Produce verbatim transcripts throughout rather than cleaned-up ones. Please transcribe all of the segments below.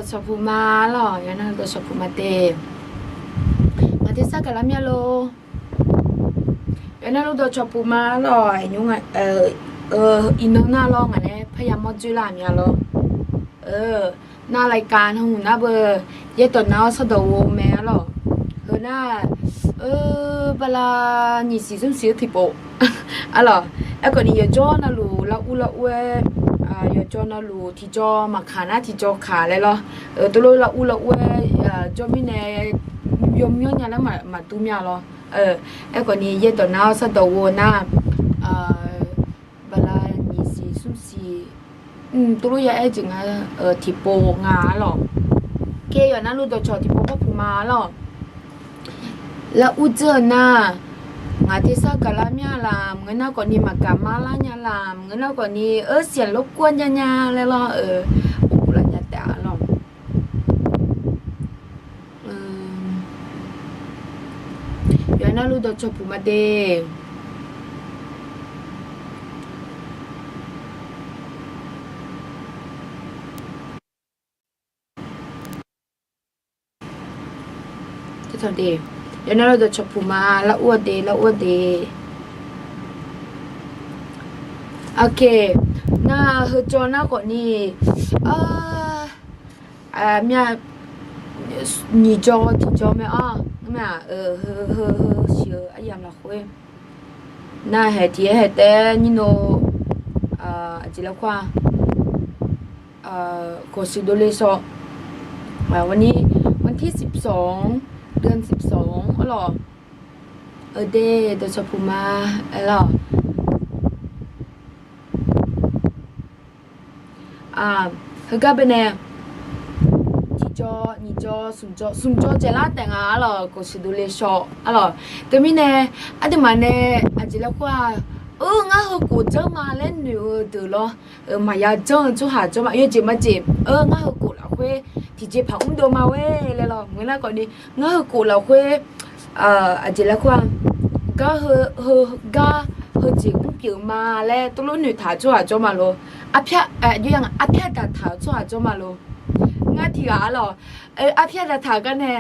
Dawqcawq puq ma lawq, yawqnan dawqcawq puq ma de. Ngaq tersar gaqlar mya lor. Yawqnan luf dawqcawq puq ma lawq, aqnymr nga, iqnan nar lawr ngaq nae parya mawr dzoerlar mya lawr. Nav รายการ hmq nar beu, yaerdawq nav-awr sardawq gho mae-a lawq. Heu nar, bala nyiq siq smr siq-eu tiqpov-a lawq. Aerkhawf ni yawqjawr navluf lar ur lar ur-aer, yawqjawr navluf tiqjawr maqkaq nar tiqjawr kaq laer lawr. Tov lof lar ur lar ur-aer jawr mirnae, yawmyanr nya nar maqdur mya lawr. Aerkhawf ni yaerdawq nav-awr sardawq gho nar, bala nyiq siq smr siq, tov lof ya aer jeq nga, tiqpov nga-a lawq. Ke yawqnan luf dawqcawq tiqpov par puq ma lawq. Lar ur dzeur-eu nar, ngaq tersar gaqlar mya laf, maqngeur nar khawf ni maqgaq mar lar nya laf, maqngeur nar khawf ni, eu, siq lawr kur-a nya nya laer lawr, eu, kur laf nya taef-a lawq. Yawqnan luf dawqcawq puq ma de. Yawqnan luf dawqcawq puq ma, lar ur-a de, lar ur-a de. Aqkaq, nar heujawr nar khawf ni, mya, nyiq jawr tiqjawr mae-a, ngar ma-aq, heu, heu, heu siq-eu aryamq lafkhoer nar haeq tiq-aer haeq taef-aer nyir nor, aqjeq laer khoer-a, กด siq dovle shaw, วันที่ วันที่ สิบสอง เดือน สิบสอง arlawq. Eudeuq dawqcawq puq ma, arlawq. Heugar baenae tiqjawr nyiq jawr smq jawr, smq jawr dzaeqlar taef nga arlawq, กด siq dovle shaw arlawq. Teumirnae aqduimaf nae aqjeq laer khoer-a, eu, ngar heu khof janr ma laer noeq-eu deuq lawr, maqya janr-eu tsawrhaq jawr ma, yawjeq majeq, eu, ngar heu khof lafkhoer tiqjeqpaq mr dov ma-aer laer lawr, maqngeur nar khawf ni, ngar heu khof lafkhoer aqjeq laer khoer-a, gar heu, heu, gar heujeq mrpyeuf ma laer tov lof noeqtaq-euq tsawrhaq jawr ma lor. Arpyar, arpyar daqtaq-euq tsawrhaq jawr ma lor. Ngar tiq ghaq arlawq, arpyar daqtaq-euq gar nae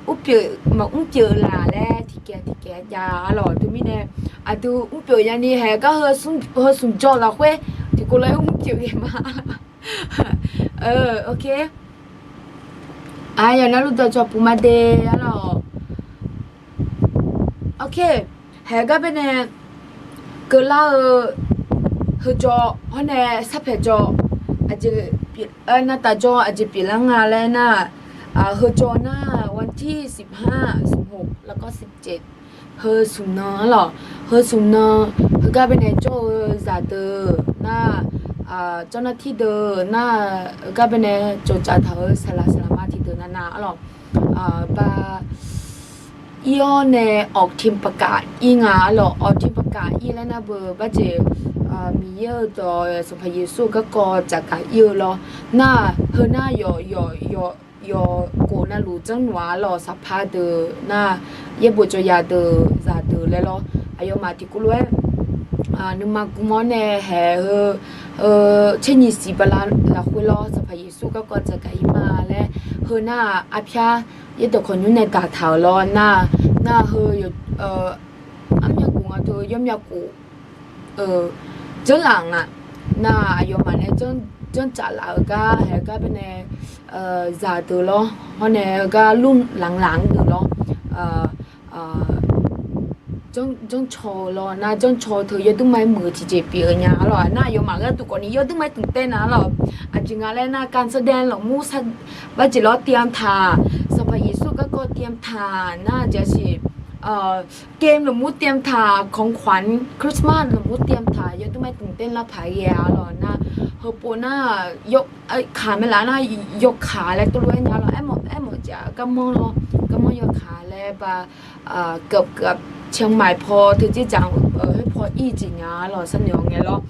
mrpyeuf maqmrpyeuf laf laer tiqkaev tiqkaev jav arlawq. Teumirnae aqdui mrpyeuf nyani haeq gar heu smq jawr lafkhoer tiqkov lof-aer mrpyeuf ghae ma. Ok. Yawqnan luf dawqcawq puq ma de arlawq. Ok. Haeq gar baenae keuvlar-eu heujawr hawr nae sarpaeq jawr, aqjeq, navtaf jawr aqjeq pyeuflar nga laer nar, heujawr nar วันที่ สิบห้า สิบหก แล้วก็ สิบเจ็ด heu smq nan arlawq. Heu smq nan heugar baenae jawr-eu zaqdeuq nar, เจ้าหน้าที่ deuq nar, heugar baenae cawqcaf taq-euq saqlaq saqlaqma tiqdeuq navnav arlawq. Ba ir-awr nae ออกทีมประกาศ ir nga arlawq. ออกทีมประกาศ ir laer nar beu barjeq, Miqyaer-euq dawq Sanqpaq Yeqsur-eu garkawv dzaqgaq ir-eu lawr. Nar, heu nar yawq, yawq, yawq, yawqkhof navluf janrnmq-a arlawq. Saqpaq deuq nar, yaerbof jawqyaq deuq zaqdeuq laer lawr. Aqyawfmaf tiqkov lof-aer nuima gmr-awr nae haeq heu, tser nyiq siq bala lafkhoer lawr, Sanqpaq Yeqsur garkawv dzaqgaq ir ma laer, heu nar arpyar yaerdawq kawqnymr nae daqtaq-euq lawr nar, nar heu, armyavkhof nga teu yawmyavkhof janrlaf nga. Nar aqyawfmaf nae janrcaf laf-euq gar haeq gar baenae zaqdeuq lawr, hawr nae heugar lmr lanqlanq-anr deuq lawr, janrcaw-eu lawr nar, janrcaw-eu teu yawdmr ma-aer muiq-eu tiqjeq pyeuf-eu nya arlawq. Nar aqyawfmaf gharduq khawfni yawdmr ma-aer tmqtaer na arlawq. Aqjeq nga laer nar, การแสดง lafmuir barjeq lawr เตรียม taq, Sanqpaq Yeqsur garkawv เตรียม taq nar, jaqsiq game lafmuir เตรียม taq, ของขวัญ Christmas lafmuir เตรียม taq, yawdmr ma-aer tmqtaer lar paq ghae arlawq nar, heupov nar, kaq mae laf nar, yawkaq laer tov lof-aer nya lawr. Aermawf, aermawf jeq-aq garmanr lawr, garmanr yawkaq laer ba, เกือบ เกือบ เชียงใหม่ paw teu dzerdzaq-anr khoer paw ir jeq nya lawr, sharnoeq-awr ngae lawr.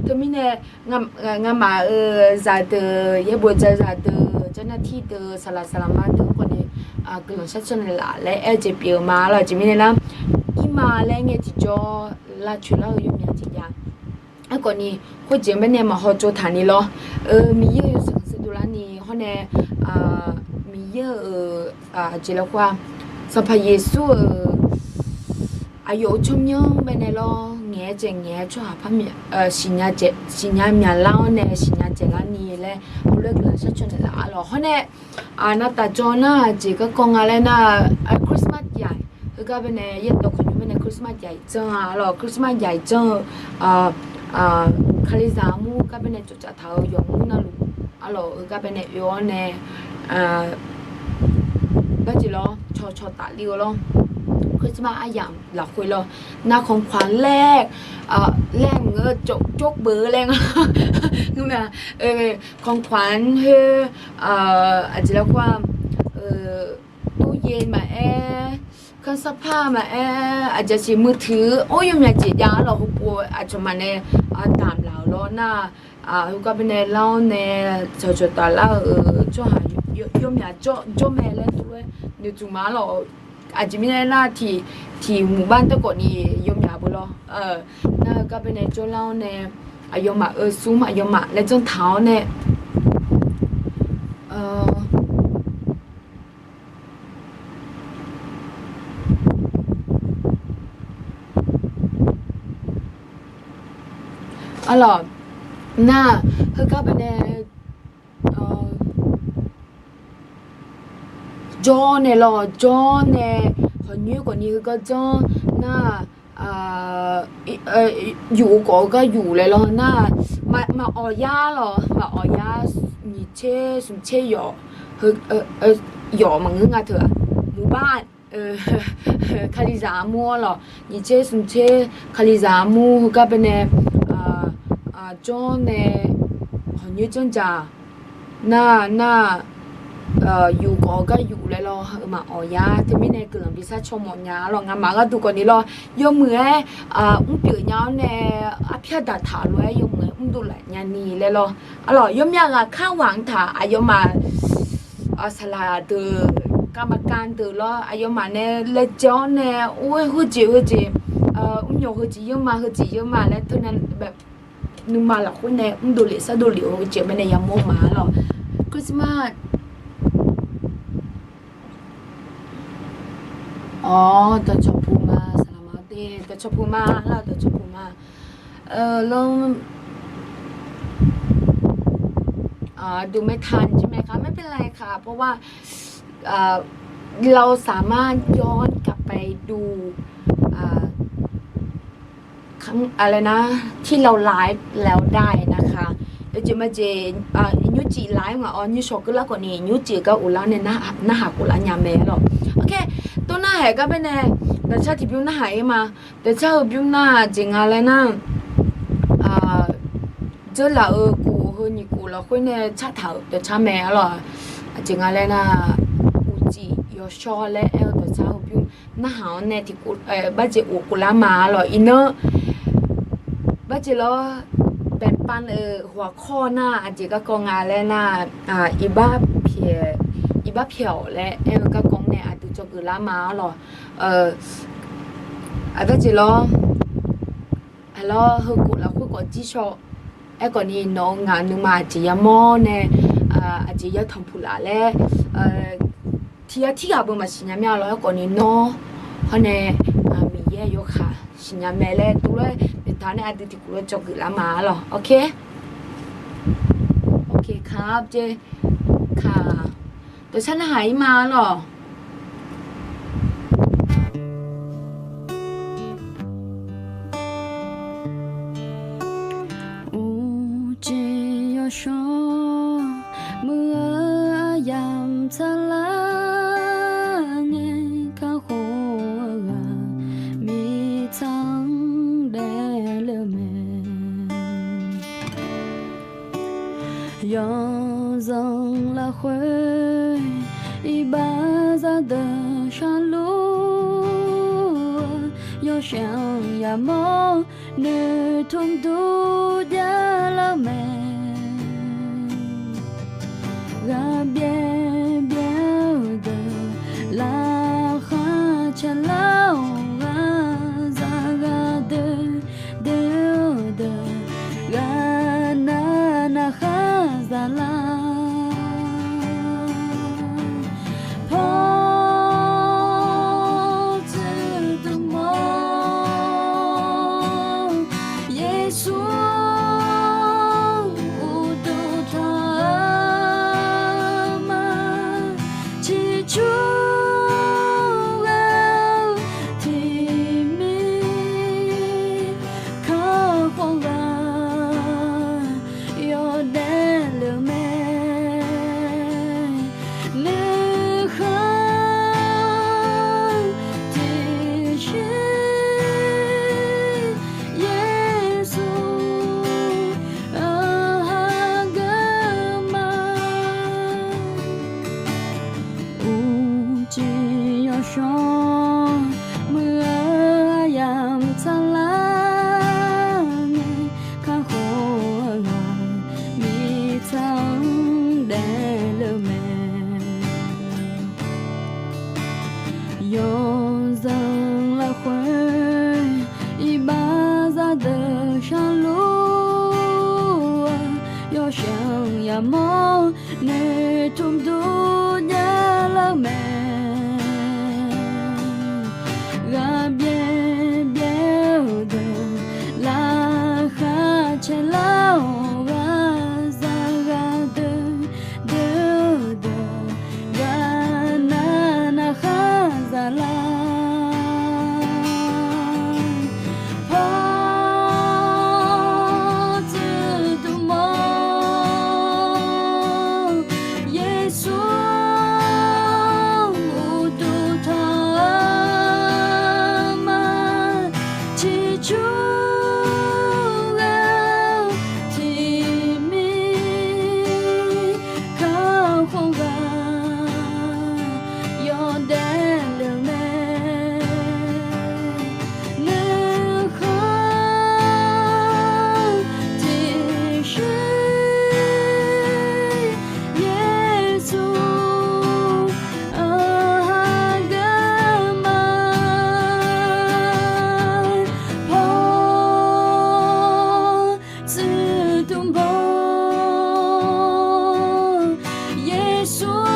Teumirnae ngamaf-euq zaqdeuq, yaerbof dzaq zaqdeuq, เจ้าหน้าที่ deuq, saqlaq saqlaqma deuq-anr khawfni guiqlanq sharshawr naeqlaf laer aer-eu jeq pyeuf-eu ma lawr. Aqjeq mirnae nar, ir ma laer ngae tiqjawr lavcoeq lar-eu yawmyaq jeq jav. Aerkhawfni khoerjeq-anr baenae maqhaw tsov taq ni lawr. Miqyaer-euq yawshaef khanqsaer dovlar ni hawr nae, Miqyaer-euq, aqjeq lafkhoer-aq, Sanqpaq Yeqsur-euq aqyawf-euq tsawrmyanr baenae lawr, ngaeq-aer dzaeq ngaeq-aer tsawrhaq par, siqnya myaqlar-awr nae siqnya dzaeqlar ni laer heulof-aer guiqlanq sharcaw naeqlaf-a lawq. Hawr nae, navtaf jawr nar-aq jeq garkawv nga laer nar-aq, Christmas jaq heugar baenae yaerdawq khawqnymr baenae Christmas jaq-iq janr-a lawq. Christmas jaq-iq janr-eu, Kalizaq armur gar baenae cawqcaf taq-euq yawqmur navluf-a lawq, heugar baenae oe-awr nae, barjeq lawr cawqcawq tafler-eu lawr. Christmas aryamq lafkhoer lawr, nar ของขวัญ laer, laer mq-eu jawrbeuf laer nga, ของขวัญ khoer, aqjeq lafkhoer-aq, ตู้เย็น maqaer, เครื่องซักผ้า maqaer, aqjeq siq มือถือ or yawmyaq jeq jav-a lawq. Heupov aqcawq maqnae damq laf-euq lawr nar-aq, heugar baenae lar-awr nae cawqcawq taflar-euq tsawrhaq yawmyaq jawr mae laer tov lof-aer noeqtmq ma-a lawq. Aqjeq mirnae nar-aq, tiq, tiq mqbar taerkhawf ni yawmyaq beu lawr. Nar heugar baenae jawrlar-awr nae aqyawfmaf oe smr aqyawfmaf laer janr taq-awr nae, a lawq, nar-aq, heugar baenae jawr nae lawq, jawr nae, hawqnyoer khawf ni heugar janr nar-aq, yuf-eu khawf heugar yuf laer lawr nar-aq, maqawq yar lawq, maqawq yar, nyiq tser smq tser yawf, yawf maqngeur nga teu-aq, mqbar, Kalizaq armur-a lawq, nyiq tser smq tser Kalizaq armur heugar baenae jawr nae hawqnyoer janr dzaq nar nar-aq, yuf khawf heugar yuf laer lawr, maqawq yar. Teumirnae guiqlanq bi sharcaw mawf nya-a lawq. Ngamaf gharduq khawf ni lawr, yawmuiq-aer mrpyeuf nya-awr nae arpyar daqtaq lof-aer yawmuiq-aer mrdov laf nya ni laer lawr. A lawq, yawmyav ghaq kar ghaq-anr taq aqyawfmaf saqlaq deuq, กรรมการ deuq lawr, aqyawfmaf nae laejae-awr nae, or-aer heujeq heujeq, mrmyawq heujeq yeurma heujeq yeurma laer teunae, nuima lafkhoer nae mrdov lef sardov lef-eu heujeq baenae yamawr ma-a lawq. Christmas, awr, dawqcawq puq ma, saqlaq ma de, dawqcawq puq ma, lar dawqcawq puq ma, lawr ดูไม่ทันใช่ไหมคะ ไม่เป็นไรค่ะ เพราะว่า เราสามารถย้อนกลับไปดู อะไรนะ ที่เราไลฟ์แล้วได้นะคะ Yawjeq majeq, nymrcif live ngaq-awr nymrshawq keuvlar khawf ni nymrcif gar uvlar nae narhaq khof lar nya mae-a lawq. Ok, tov narhaq gar baenae, dawqcar tiqbymr narhaq-ir ma. Dawqcar heubymr nar-aq jeq nga laer nar, dzeurlaf-euq kof heu nyiq kof lafkhoer nae cartaq-euq dawqcar mae-a lawq. Aqjeq nga laer nar, uqcif yawshawr laer aer-eu dawqcar heubymr narhaq-anr nae tiq, barjeq of khof lar ma-a lawq. Iqnan barjeq lawr, แบ่งปัน euq หัวข้อ nar aqjeq garkawv nga laer nar, iqbax pyaeq, iqbax pyaeq-awq laer aer-eu garkawv nae aqdui dzawgeuf lar ma-a lawq. Aqbarjeq lawr, aqlawr heukhof lafkhoer khawf jir shaw. Aerkhawf ni nawq-eu ngaq nuima aqjeq yamawr nae, aqjeq yatanq puq laf laer, tiq yar tirghaq beu maqsiq nya mir-a lawq. Aerkhawf ni nawr hawr nae, Miqyaer yawkaq siqnya mae laer tov lof-aer noeqtaq nae aqdui tiqkhof lof dzawgeuf lar ma-a lawq. Ok, ok, kaq-a jeq, kaq, dawqcar narhaq-ir ma-a lawq. Uqcif yawshawr muiq-eu aryamq tsaqlar ngae, kakhof-eu ghaq mirtsaq-anr daefle-eu mae. Yawzanq lafkhoer iqbax zaqdeuq sharluf-eu, yawshaef-anr yamawr noeqtmq dur javlar-eu mae. Ghaqbyaer byaer-eu deuq, laqkhaq caqlar-awr ghaqzaq ghaqdoer doer-eu deuq, ghaqnav navkhaq zaqlar. Aqmawr noeqtmq dur javlar-eu mae. Ghaqbyaev byaev-eu deuq laqkhaq caelar-awq. Ghaqzaq ghaqdoer doer-eu deuq ghaqnav narkhaq zaqlar. Pawr tsuif dmq mawr, Yeqsur uqduq tanq-eu ma, ciqcur ghae-eu tiqmir kakhof ghaq yawdaef lef-eu mae. Nuikhanr tiqshuir Yeqsur aqha geur ma. Pawr tsuif dmq mawr, Yeqsur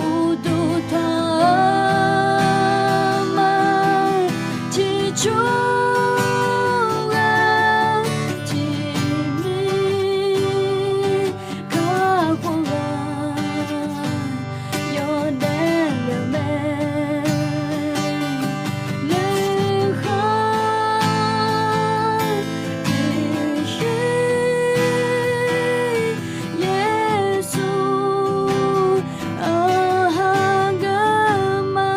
uqduq tanq-eu ma, ciqcur ghae-eu tiqmir kakhof ghaq yawdaef lef-eu mae. Nuikhanr tiqshuir Yeqsur aqha geur ma.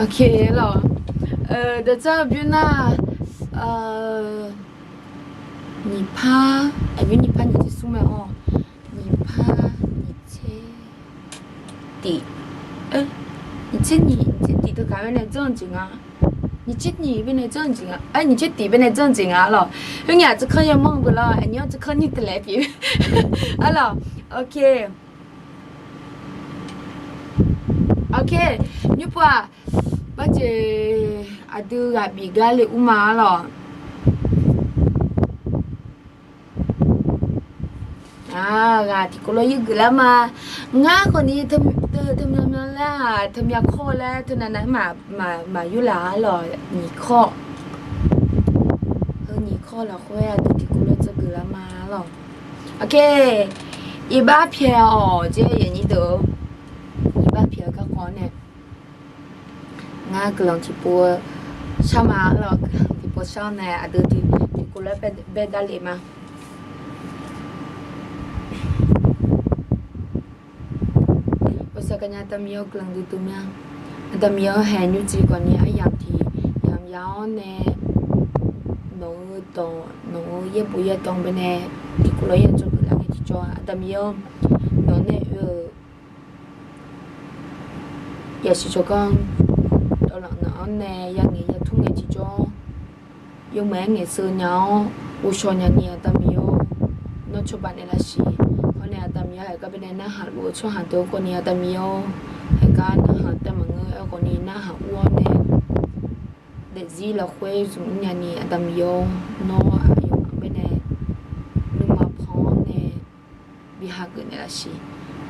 Oke lawq. Dawqdzanr bymr nar, nyiq par, aqbymr nyiq par nyiq tser smr mae-awr, nyiq par nyiq tser tiq, nyiq tser nyiq, nyiq tser tiq teughaq baenae janr-eu jeq nga. Nyiq tser nyiq baenae janr-eu jeq nga. Nyiq tser tiq baenae janr-eu jeq nga lawq. Khoerngae aqtsu kanr yamawr-eu beu lawr, aqnyir aqtsu kanr ni taef laer pyeuf. Arlawq, oke. Oke, nymrpov-aq, barjeq aqdui ghaq bif gar le ur ma arlawq. Ghaq tiqkawv lof-aer geuflar ma. Ngar khawfni teu, teumyan myan lar-aq, teumyan kawr laer teunav nav-aer maqyur laf arlawq. Nyiq kawr, heu nyiq kawr lafkhoer aqdui tiqkawv lof-aer dzawgeuf lar ma arlawq. Oke, iqbax pyaeq-awq jeq yaqnyir deuq, iqbax pyaeq-eu garkawv-anr nae ngar guiqlanq tiqpov shar ma arlawq. Guiqlanq tiqpov shar-awr nae aqdui tiqkawv lof-aer bae davlef ma. Bosav gaqnya Aqda Miqyaer-awr guiqlanq duidui mya. Aqda Miqyaer-anr haeq nymrjiv khawfni aryamq tiq yamq ya-awr nae, nawq-eu dawq, nawq-eu yaerbof yaerdanq baenae tiqkawv lof-aer ya dzawgeuf lar ngae tiqjawr, Aqda Miqyaer-awr nawq nae oe-euq yasiq tsawrganr dawqlanq naq-anr nae yangaeq yatmr ngae tiqjawr, yawmuiq-aer ngaeqseu nya-awr ghovshaw nyani Aqda Miqyaer-or, nawr cawba naeqlaf siq. Hawr nae Aqda Miqyaer haeqgar baenae narhaq luf-eu tsawrhaq deuq-anr khawfni Aqda Miqyaer-or, haeqgar narhaq taef maqngeur-aer khawfni narhaq ur-awr nae daefzir lafkhoer zmq nyani Aqda Miqyaer-or, nawr aqyawfmaf baenae nuima pan-awr nae bi hageuf naeqlaf siq.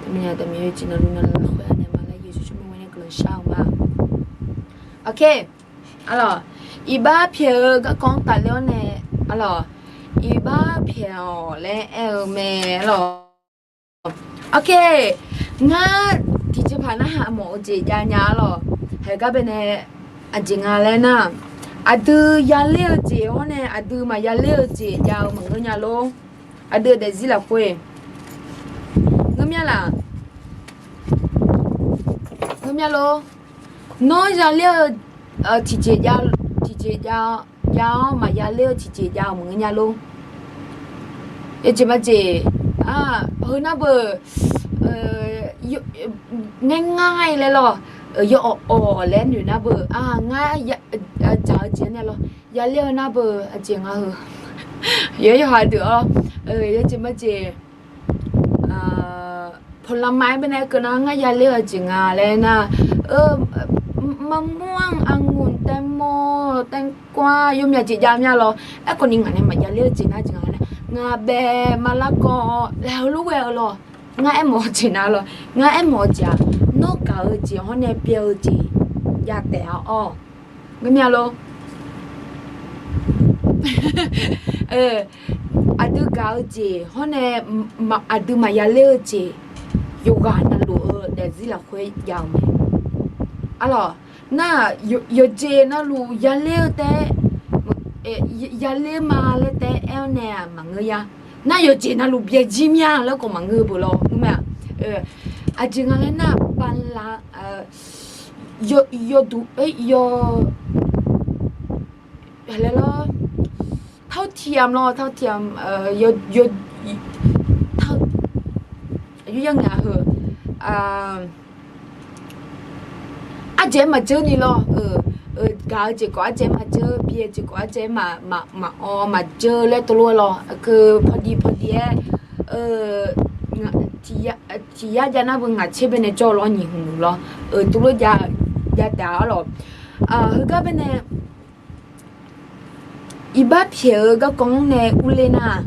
Teumirnae Aqda Miqyaer-or, jeq navluf navluf lafkhoer anaeq ma laer Yeqsur tsawrmyanr nae guiqlanq shar-eu ma. Oke, arlawq, iqbax pyaeq-eu garkawv-anr tafler-awr nae, arlawq, iqbax pyaeq-awq laer aer-eu mae, arlawq. Oke, ngar tiqjeqpaq narhaq mawf-eu jeq jav nya, arlawq. Haeqgar baenae aqjeq nga laer nar, aqdui yaler-eu jeq-awr nae aqdui maqyaler-eu jeq jav-eu maqngeur nya lor. Aqdui daefzir lafkhoer ngeur mya laf? Ngeur mya lor. Nawr yaler-eu tiqjeq jav, tiqjeq jav, jav-awr maqyaler-eu tiqjeq jav-eu maqngeur nya lor. Yawjeq majeq, heu nar beu, ngaer ngar laer lawr, yawawq awq laer noeq nar beu, ngar dzaq-eu jeq-anr nae lawr, yaler-eu nar beu aqjeq nga heu. Yawqha deuq-awr, yawjeq majeq ผลไม้ baenae keuv nar ngar yaler-eu jeq nga laer nar, มะม่วง องุ่น แตงโม แตงกวา yawmyaq jeq jav mya lawr. Aerkhawf ni ngaq nae maqyaler-eu jeq nar jeq nga laer, ngaq bae มะละกอ laer heulof ghae-eu lawr. Ngar aermawf-eu jeq nar lawr, ngar aermawf-eu jeq-aq, nawr gaq-eu jeq hawr nae byae-eu jeq jav taef-a awr. Ngeur mya lor. Aqdui gaq-eu jeq hawr nae aqdui maqyaler-eu jeq yawqghaq navluf-eu daefzir lafkhoer jav-eu mae. Arlawq, nar-aq, yawqjeq navluf yaler-eu taef-aer, yaler ma laer taef-aer aer-awr nae-aq maqngeur ya. Nar yawqjeq navluf byaeq jir mya laer khawf maqngeur beu lawr, ngeur mae-aq. Aqjeq nga laer nar-aq, bala, yawduq, yaw, laer lawr, เท่าเทียม lawr, เท่าเทียม, yaw, yaw, เท่า, aqyuif ya ngaq heu, ardzaeq-aer maqdzeur ni lawr. Gaq-eu jeq khawf ardzaeq-aer maqdzeur, bi-eu jeq khawf ardzaeq-aer maqawv maqdzeur laer tov lof-aer lawr. Keuv พอดีพอดี-aer, tiq yar jav nar beu ngaq tser baenae jawr-eu lawr, nyiq hmq luf lawr, tov lof jav taef-a arlawq. Heugar baenae iqbax pyaeq-eu garkawv-anr nae urler nar,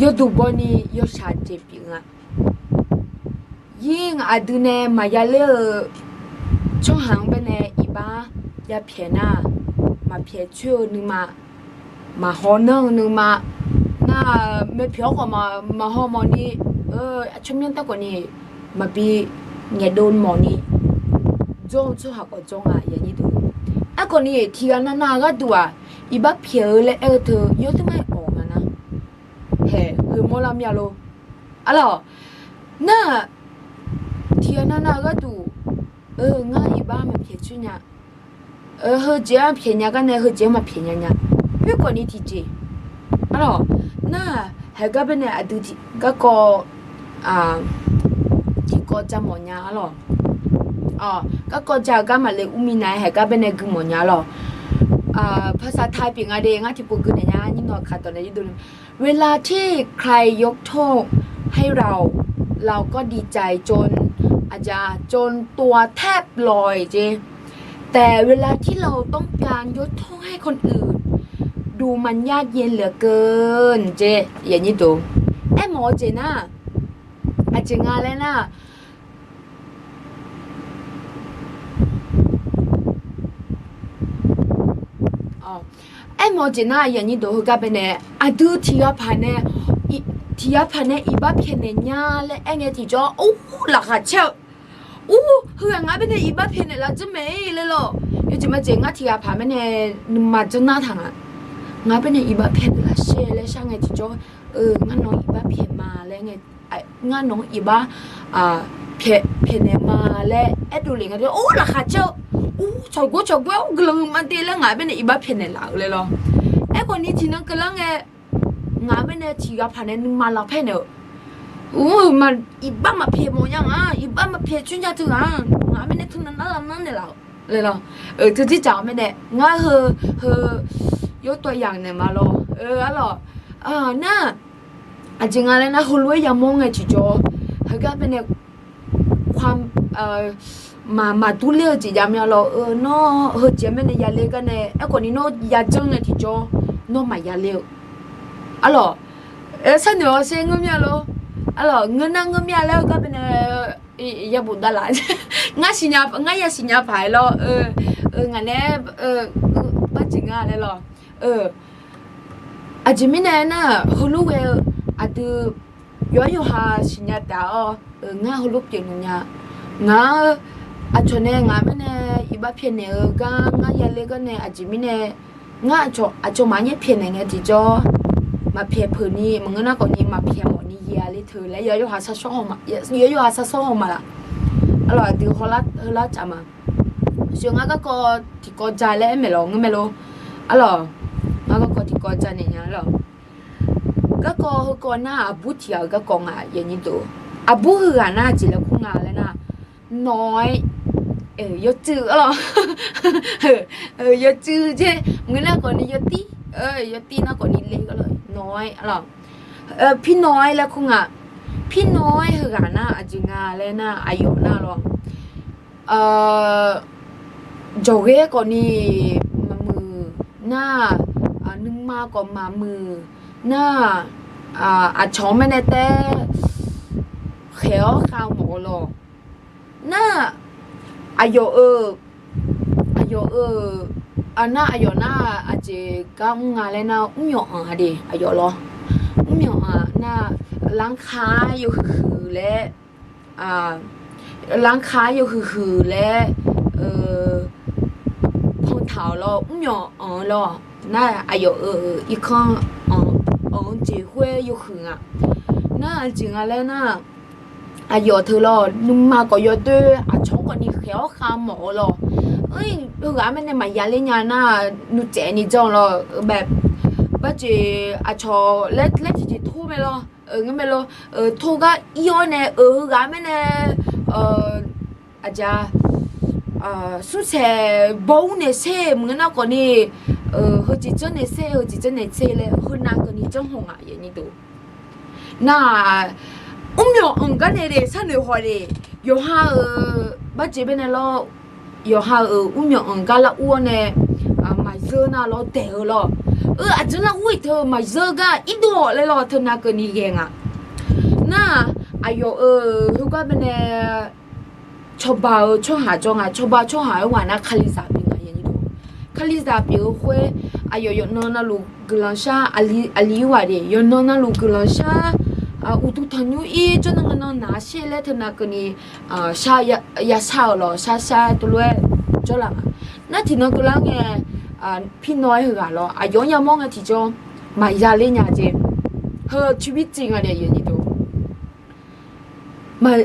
yawduq baw ni yawshaq jeq pyeuf nga. Yir aqdui nae maqya ler-eu tsawrhaq-anr baenae iqbax yapyaeq nar, maqpyaeq coer-eu nuima, maqhaw nanr-eu nuima, nar-aq, maerpyaeq-awr khawf maqhaw mawf ni, tsawrmyanr taef khawf ni maqbi ngaeqdov mawf ni, jawr-eu tsawrhaq khawf jawr nga. Aerkhawf ni tiqghaq navnav gharduq-aq, iqbax pyaeq-eu laer aer-eu teu yawduq maqawq nga nar, haeq heumawr lar mya lor. Arlawq, nar-aq, tiqghaq navnav gharduq, ngar iqbax maqpyaeq coer nya, heujeq-anr pyaeq nya gar nae heujeq-anr maqpyaeq nya nya, khoerkhawf ni tiqjeq. Arlawq, nar-aq, haeq gar baenae aqdui tiq garkawv, tiqkawv ja mawf nya arlawq. Garkawv ja-eu gar maqle urmi nav-aer haeq gar baenae gui mawf nya arlawq. ภาษาไทย pyeuf nga de, ngar tiqpov gui naeq nya, nyir nawq kaq dawq nae yurdov เวลาที่ใครยกโทษให้เรา เราก็ดีใจจน อาจจะจนตัวแทบลอย แต่เวลาที่เราต้องการยกโทษให้คนอื่น ดูมันยากเย็นเหลือเกิน jeq. Aermawf-eu jeq nar, aqjeq nga laer nar, aermawf-eu jeq nar, heugar baenae aqdui tiqghaq paq nae, tiqghaq paq nae iqbax pyaeqnaeq nya laer aer ngae tiqjawr, or, laqkhaq caer-eu, or, heughaq ngaq baenae iqbax pyaeqnaeq laf dzeur mae laer lawq. Yawjeq majeq ngar tiqghaq paq baenae nuima dzeur nar taq nga. Ngaq baenae iqbax pyaeqnaeq laf sher laer shar ngae tiqjawr, ngar nawq-anr iqbax pyaeq ma laer ngae, ngar nawq-anr iqbax pyaeqnaeq ma laer aerdov lef nga de, or, laqkhaq caer-eu, or, cawqgor cawqgor-aer or guiqlanq huiqma de laer ngaq baenae iqbax pyaeqnaeq laf-eu laer lawq. Aerkhawf ni tiqnan keuvlar ngae, ngaq baenae tiqghaq paq nae nuima laf paer naeq-eu, or, iqbax maqpyaeq mawf nya nga, iqbax maqpyaeq coer nya teu ghaq-anr ngaq baenae teunav nar lar nar naeq laf-eu laer lawq. Teudir dzaq-awr baenae ngar heu, heu, yawr tawv yaq naeq ma lawq. Arlawq, nar, aqjeq nga laer nar heulof-aer yamawr ngae tiqjawr, heugar baenae maq, maqdur ler-eu jeq jav mya lawq. Nawr heujeq-anr baenae yaler gar nae, aerkhawf ni nawr yajanr ngae tiqjawr, nawr maqya ler-eu. Arlawq, sharnoeq-awr sher ngeur mya lor. Arlawq, ngeur nar ngeur mya laer heugar baenae yabof davlaf. Ngar siqnya, ngar ya siqnya paq-aer lawr. Ngaq nae barjeq nga laer lawq. Aqjeq mirnae nar, heulof ghae-eu aqdui yawqha yawqha siqnya taf-awr, ngar heulof pyeuf nmr nya. Ngaq-anr aqcawq nae ngaq mirnae iqbax pyaeqnaeq-eu gar ngar yaler gar nae aqjeq mirnae, ngar aqcawq aqcawq maqaer pyaeqnaeq ngae tiqjawr, maqpyaeq peuq ni maqngeur nar khawf ni maqpyaeq mawf ni ya ler teu laer yawqha yawqha sar sawr haw ma laf. Arlawq, aqdui heular tsaf ma. Sheuq ngar garkawv tiqkawv ja laer aer maeq lawq ngeur mae lor. Arlawq, ngar garkawv tiqkawv ja naeq nya arlawq. Garkawv heukawv nar aqbur tiq ghaq-euq garkawv nga yawnyir deuq. Aqbur heughaq nar aqjeq laer kur nga laer nar, nawq-aer yawcuiv arlawq. Yawcuiv jer maqngeur nar khawf ni yawtir, yawtir nar khawf ni le arlawq nawq-aer arlawq. Pirnawv-aer laer kur nga. Pirnawv-aer heughaq nar aqjeq nga laer nar aqyawf nar lawr. Jawqghaer khawf ni maqmuiq nar, nuima khawf maqmuiq nar, aqcawq-anr maer nae taer khaeq-awr khav mawf-eu lawq. Nar, aqyawf-euq, aqyawf-euq, nar aqyawf nar aqjeq gar mr nga laer nar mrmyawq anq-a de aqyawf lawr. Mrmyawq anq nar, lanrkar yawhuiq huiq laer, lanrkar yawhuiq huiq laer, pantaq-awq lawr mrmyawq anq-eu lawr. Nar aqyawf-euq irkanr anq-eu jeq khoer yawhuiq nga. Nar aqjeq nga laer nar, aqyawf teu lawr nuima khawf yawdoer aqcawq-anr khawf ni khaeq-awr khav mawf-eu lawr. Heughaq-anr maer nae maqya ler nya nar, nuitsaev ni janr lawr. Barjeq aqcawq laer tiqjeq tor mae lawr, ngeur mae lawr. Tor gar ir-awr nae-euq heughaq-anr maer nae aqja smrsaeq baw ur naeq sher maqngeur nar khawf ni, heujeq janr naeq sher, heujeq janr naeq sher laer heunav keuvni janr haw nga yawnyir deuq. Nar, mrmyawq anq gar nae de sharnoeq haw de, yawqha-euq barjeq bae nae lawr, yawqha-euq mrmyawq anq gar lar ur-awr nae, maqzeur nar lawr daeq-eu lawr. Aqjeq nar ur-iq teu maqzeur gar irdov-awq laer lawr teunav keuvni ghae nga. Nar, aqyawf-euq heugar bae nae cawba-eu tsawrhaq jawr nga. Cawba tsawrhaq-aer ghaq nar Kalizaq pyeuf nga yawnyir deuq. Kalizaq pyeuf-eu khoer, aqyawf yawqnan navluf guiqlanq shar, aqli aqli-ir ghaq de yawqnan navluf guiqlanq shar, uqduq tanqnymr ir jawrnan nan naq-a sher laer teunav keuvni shar, yashar-euq lawr shar shar-aer teulof-aer jawrlaf nga. Nar tiqnan keuvlar ngae, pirnawv-aer heughaq lawr aqyawf-anr yamawr nga tiqjawr maqya ler nya jeq. Heu cibir tsuif nga de yawnyir deuq.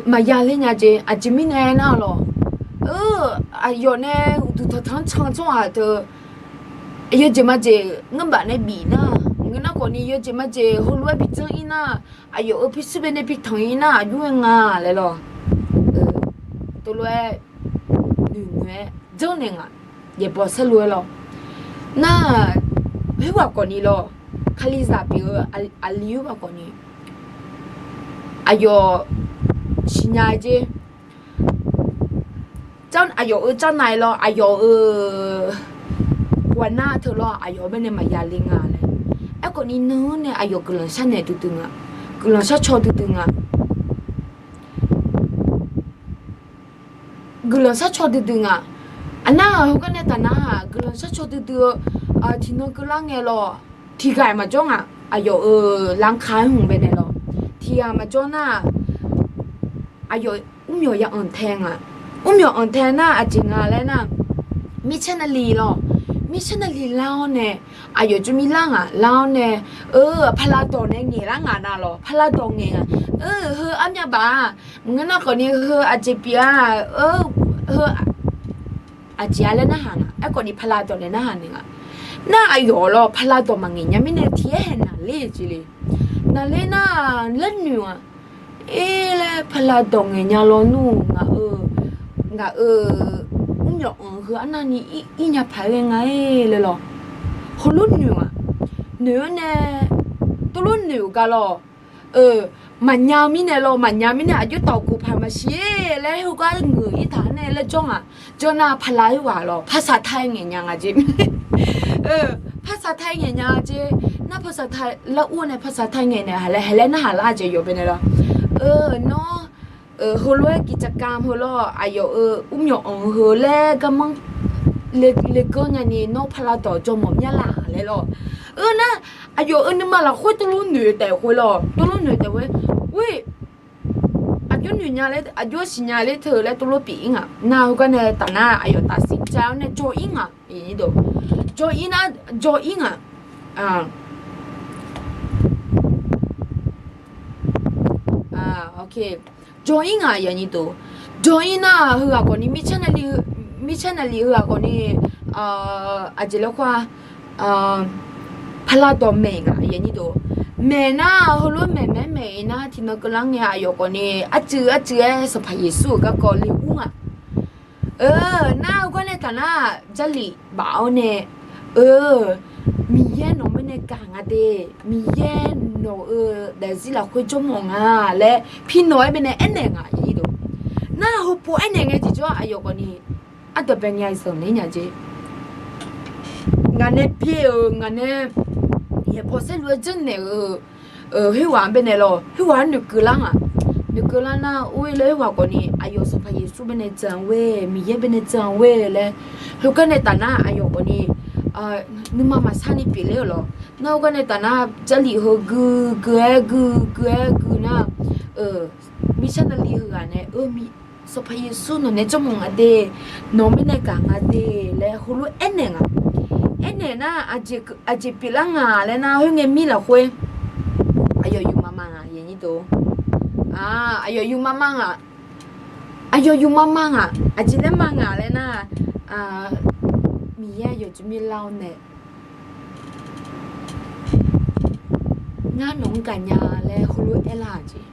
Maqya ler nya jeq. Aqjeq mirnae aernar-eu lawq, aqyawf nae uqduq tanqtanq-anr can tsawrhaq teu, yawjeq majeq ngeurmaf nae bif nar, maqngeur nar khawf ni yawjeq majeq heulof-aer bi janr-ir nar, aqyawf-euq pyurshuir bae nae bi tanq-ir nar aqjox-aer nga laer lawq. Teulof-aer noeqnoeq-aer janrnaeq nga. Yaeqbawq saerlu-aer lawq. Nar, khoerghaq khawf ni lawr, Kalizaq pyeuf-eu aqli khoerghaq khawf ni aqyawf siqnya-eu jeq. Aqyawf-euq janrnaeq lawr, aqyawf-euq ghawqnar teu lawr aqyawf-anr bae nae maqya le nga laer. Aerkhawf ni nan-anr nae aqyawf guiqlanq sharnaeq duidui nga. Guiqlanq shar caw duidui nga. Guiqlanq shar caw duidui nga. Aqnar-aq heugar nae tafnar-aq guiqlanq shar caw duidui-eu tiqnan keuvlar ngae lawr, tiqghaq-iq maqjawr nga. Aqyawf-euq lanrkar-aer hmq bae nae lawr, tiqghaq maqjawr nar-aq, aqyawf mrmyawq ya anq tae nga. Mrmyawq anq tae nar aqjeq nga laer nar, mirtsanr navli lawr, mirtsanr navli lar-awr nae, aqyawf jawr mir lar ngaq lar-awr nae, eu, paqlav dawq nae ngaeq lar ngaq na lawr, paqlav dawq ngaeq nga. Eu, heu armyav baf-aq, maqngeur nar khawf ni heu aqjeq pyeuf-a, eu, heu aqjeq-a laer narhaq nga. Aerkhawf ni paqlav dawq nae narhaq naeq nga. Nar aqyawf lawr paqlav dawq maqngaeq nya mirnae tiq-aer haeq naqler jeq le. Naqler nar laer noeq-aq, er laer paqlav dawq ngaeq nya lawnmr-eu ngaq-euq, ngaq-euq mrmyawq anq heu arnavni ir nya paq-aer ghae nga-aer laer lawr, heulof noeq-aq, noeq-awr nae teulof noeq-euq gar lawr, maqnya-eu mirnae lawr, maqnya mirnae aqjox tawq khof paq maqsiq-ir laer heugar ngeuq-ir taq-aer nae laer jawr ngaq. Jawr nar paqlav khoerghaq lawr paqsaq ta-aer ngaeq nya nga jeq. Paqsaq ta-aer ngaeq nya jeq. Nar paqsaq ta lar ur nae paqsaq ta ngaeq naeq haq laer haq laer narhaq lar jeq yawf bae nae lawr. Eu, nawr, heulof-aer กิจกรรม heu lawr aqyawf-euq mrmyawq anq heu laer garmanr le, le ganr nyani nawr paqlav dawq jawr mawf mya laf laer lawr. Eu, nar aqyawf-euq nuima lafkhoer teulof noeq taef khoer lawr, teulof noeq taef khoer, ur, aqjox noeq nya laer, aqjox siqnya ler teu laer teulof pyeuf-ir ngaq. Nar heugar nae tafnar aqyawf taf siqnya-awr nae jawr-ir ngaq. Jawr-ir nar, jawr-ir ngaq. Jawr-ir ngaq yawnyir deuq. Jawr-ir nar heughaq khawf ni mirtsanr navli, mir Channel lif heu-aq khawf ni, aqjeq laer khoer-a, parlar dawq maeq nga, maeq nar heulof maeq maeq maeq-ir nar tiqnan keuvlar ngae aqyawf khawf ni arcuiv arcuiv-aer Sanqpaq Yeqsur-euq garkawv le ur nga. Nar heugar nae taf nar Jarlif baf-awr nae, Miqyaer nawq-anr baenae gaq nga de, Miqyaer nawq-euq daefzir lafkhoer jawrmawf nga laer pi nawq-aer baenae aernaeq nga. Nar heupov aernaeq ngae tiqjawr aqyawf khawf ni ardanqbae nya zanqler nya jeq. Ngaq nae byae-euq ngaq nae yaeqbawq saerlu-aer janrnaeq-euq khoerghaq-anr baenae lawr, khoerghaq-anr noeqkeuv lar nga. Noeqkeuv lar nar ur-ir laer khoerghaq khawf ni aqyawf Sanqpaq Yeqsur baenae jan-eu, Miqyaer baenae jan-eu laer, heugar nae taf nar aqyawf khawf ni nuima maqsar ni pyeufler-euq lawr. Nar heugar nae taf nar Jarlif heu gui gui-aer gui gui-aer gui nar, mirtsaq navli heughaq nae, Sanqpaq Yeqsur nawq nae jawrmawf nga de, nawq-anr baenae gaq nga de laer heulof aernaeq nga. Aernaeq nar aqjeq pyeuflar nga laer nar khoerngae mir lafkhoer aqyawf yufma ma nga. Aqyawf yufma ma nga. Aqyawf yufma ma nga. Aqjeq laer ma nga laer nar, Miqyaer aqyawf jmir lar-awr nae ngar nawq-anr gaqnya laer heulof aerlar-aq jeq.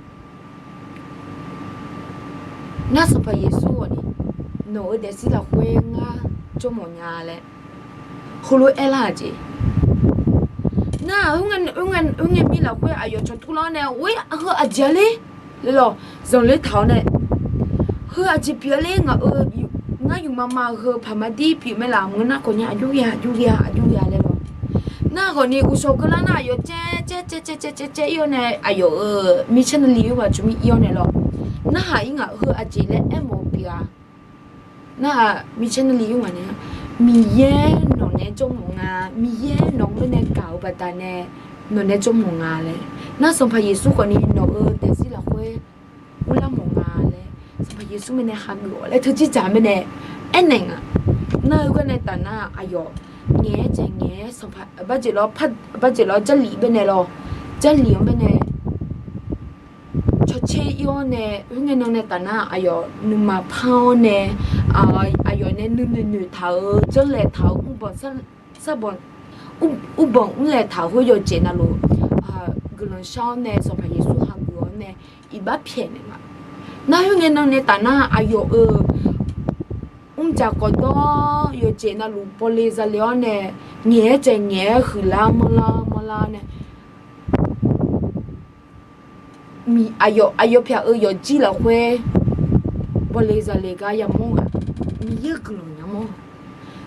Nar Sanqpaq Yeqsur khawf ni nawq-euq daefzir lafkhoer ngar jawrmawf nya laer heulof aerlar-aq jeq. Nar khoerngae mir lafkhoer aqyawf cawqtur lar-awr nae, Oe, heu aqjeq-a ler? laer lawr, zanqler taq-awr nae, Heu aqjeq pyeuf-a ler? Ngaq-euq, ngar yufma ma heu paqmadir pyeuf mae laf? Maqngeur nar khawf ni aqjox ghae-a aqjox ghae-a aqjox ghae-a laer lawr. Nar khawf ni uqshawq keuvlar nar aqyawf caev caev caev caev caev caev caev ir-awr nae aqyawf-euq mirtsaq navli khoerghaq jmir ir-awr nae lawr, Narhaq-ir ngaq heu aqjeq laer aermawf-eu pyeuf-a. Nar-aq mirtsaq navli khoerghaq nae, Miqyaer nawq nae jawrmawf nga, Miqyaer nawq-anr baenae gaq-eu baqdanae nawq nae jawrmawf nga laer. Nar Sanqpaq Yeqsur khawf ni nawq-euq daefzir lafkhoer urlar mawf nga laer Sanqpaq Yeqsur baenae hageuf-awq laer teujeqdzaq baenae aernaeq nga. Nar heugar nae taf nar aqyawf ngaeq-aer jaeq ngaeq-aer Sanqpaq, barjeq lawr Jarlif baenae lawr, Jarlif-anr baenae cawtser ir-awr nae khoerngae nan nae taf nar aqyawf nuima par-awr nae, aqyawf nae nuinoeq noeqtaq-euq janrlaeq taq-euq mrbanq sar, mrbanq mrlaeq taq-euq khoer yawqjeq navluf guiqlanq shar-awr nae Sanqpaq Yeqsur hageuf-awr nae iqbax pyaeqnaeq nga. Nar khoerngae nan nae taf nar aqyawf-euq mrjaq kawqdawr yawqjeq navluf bawle zale-awr nae ngaeq-aer jaeq ngaeq-aer huiqlar manrlar manrlar nae aqyawf pyaq-eu yawqjir lafkhoer bawle zale gar yamawr nga. Miqyaer-eu guiqlanq nya mawr.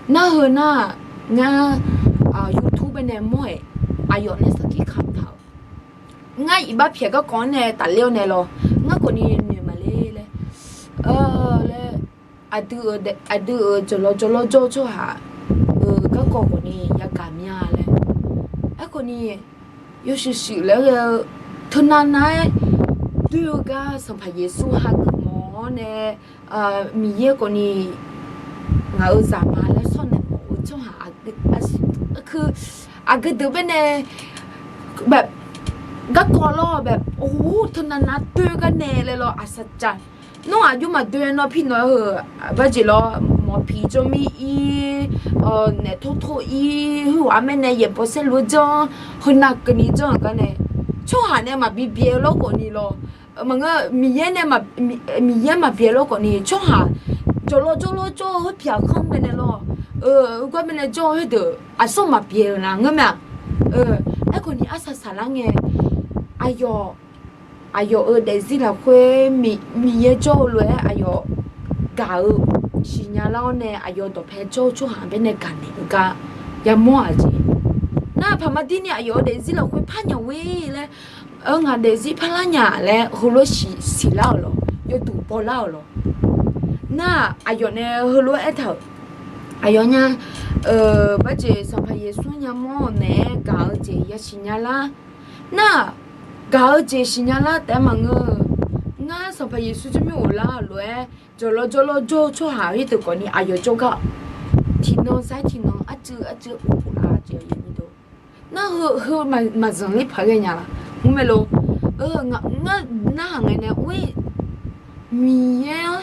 Nar heu nar ngar YouTube baenae mawr-aer aqyawf nae sarkir kamq taq-euq. Ngar iqbax pyaeq garkawv-anr nae tafler-awr nae lawr, ngar khawf ni noeq maqler laer, laer, aqdui-euq jawqlawv jawrlawr jawr-eu tsawrhaq-euq garkawv khawf ni yagaq mya laer. Aerkhawf ni yawshuif shuif laer ghae-eu teunav nav-aer doer-eu gar Sanqpaq Yeqsur hageuf mawf-awr nae, Miqyaer khawf ni ngaq-euq zaqma laer sawr naeq mawf-eu tsawrhaq aqgeu deuq baenae garkawv lawr-eu bae, or, teunav nav doer gar nae laer lawr aqsaqcav. Nawr aqjox maqdoe nawr pi nawq-eu heu, barjeq lawr mawq piq jawr mir ir, naeq tor tor ir, heughaq-anr baenae yaeqbawq saerlu janr, heunav keuvni janr-euq gar nae tsawrhaq nae maqbi byae lawr khawf ni lawr, maqngeur, Miqyaer nae, Miqyaer maqbyae lawr khawf ni tsawrhaq jawqlawv jawrlawr jawr-eu khoerpyaq khanr baenae lawr, gar baenae jawr-eu khoerdeuq aqsur maqbyae-eu nar ngeur mae-aq. Aerkhawf ni arsaq saqlar ngae, aqyawf aqyawf-euq daefzir lafkhoer Miqyaer jawr-eu lof-aer aqyawf gaq-eu siqnya lar-awr nae aqyawf dawqpae jawr-eu tsawrhaq baenae gaqnaeq-eu gar yamawr-aq jeq. Nar paqmadir ni aqyawf-euq daefzir lafkhoer par nya-eu laer, ngaq daefzir parlar nya laer heulof-aer siqlar-euq lawr, yawduq bawlar-euq lawr. Nar-aq aqyawf nae heulof-aer aertaq-euq, aqyawf nya, barjeq Sanqpaq Yeqsur nya mawr-eu naeq-aer gaq-eu jeq yasiq nya lar. Nar-aq gaq-eu jeq siqnya lar taef-aer maqngeur-eu, ngar Sanqpaq Yeqsur jawrmir ghoflar-euq lof-aer jawqlawv jawrlawr jawr-eu tsawrhaq khoerdeuq khawf ni aqyawf jawrgar tiqnan sar-aer tiqnan arcuiv arcuiv uqpuq lar jeq. Nar heu heu maqzanq ler paq ghae nya laf, mr mae lo. Ngar narhaq ngae nae or-ir Miqyaer-anr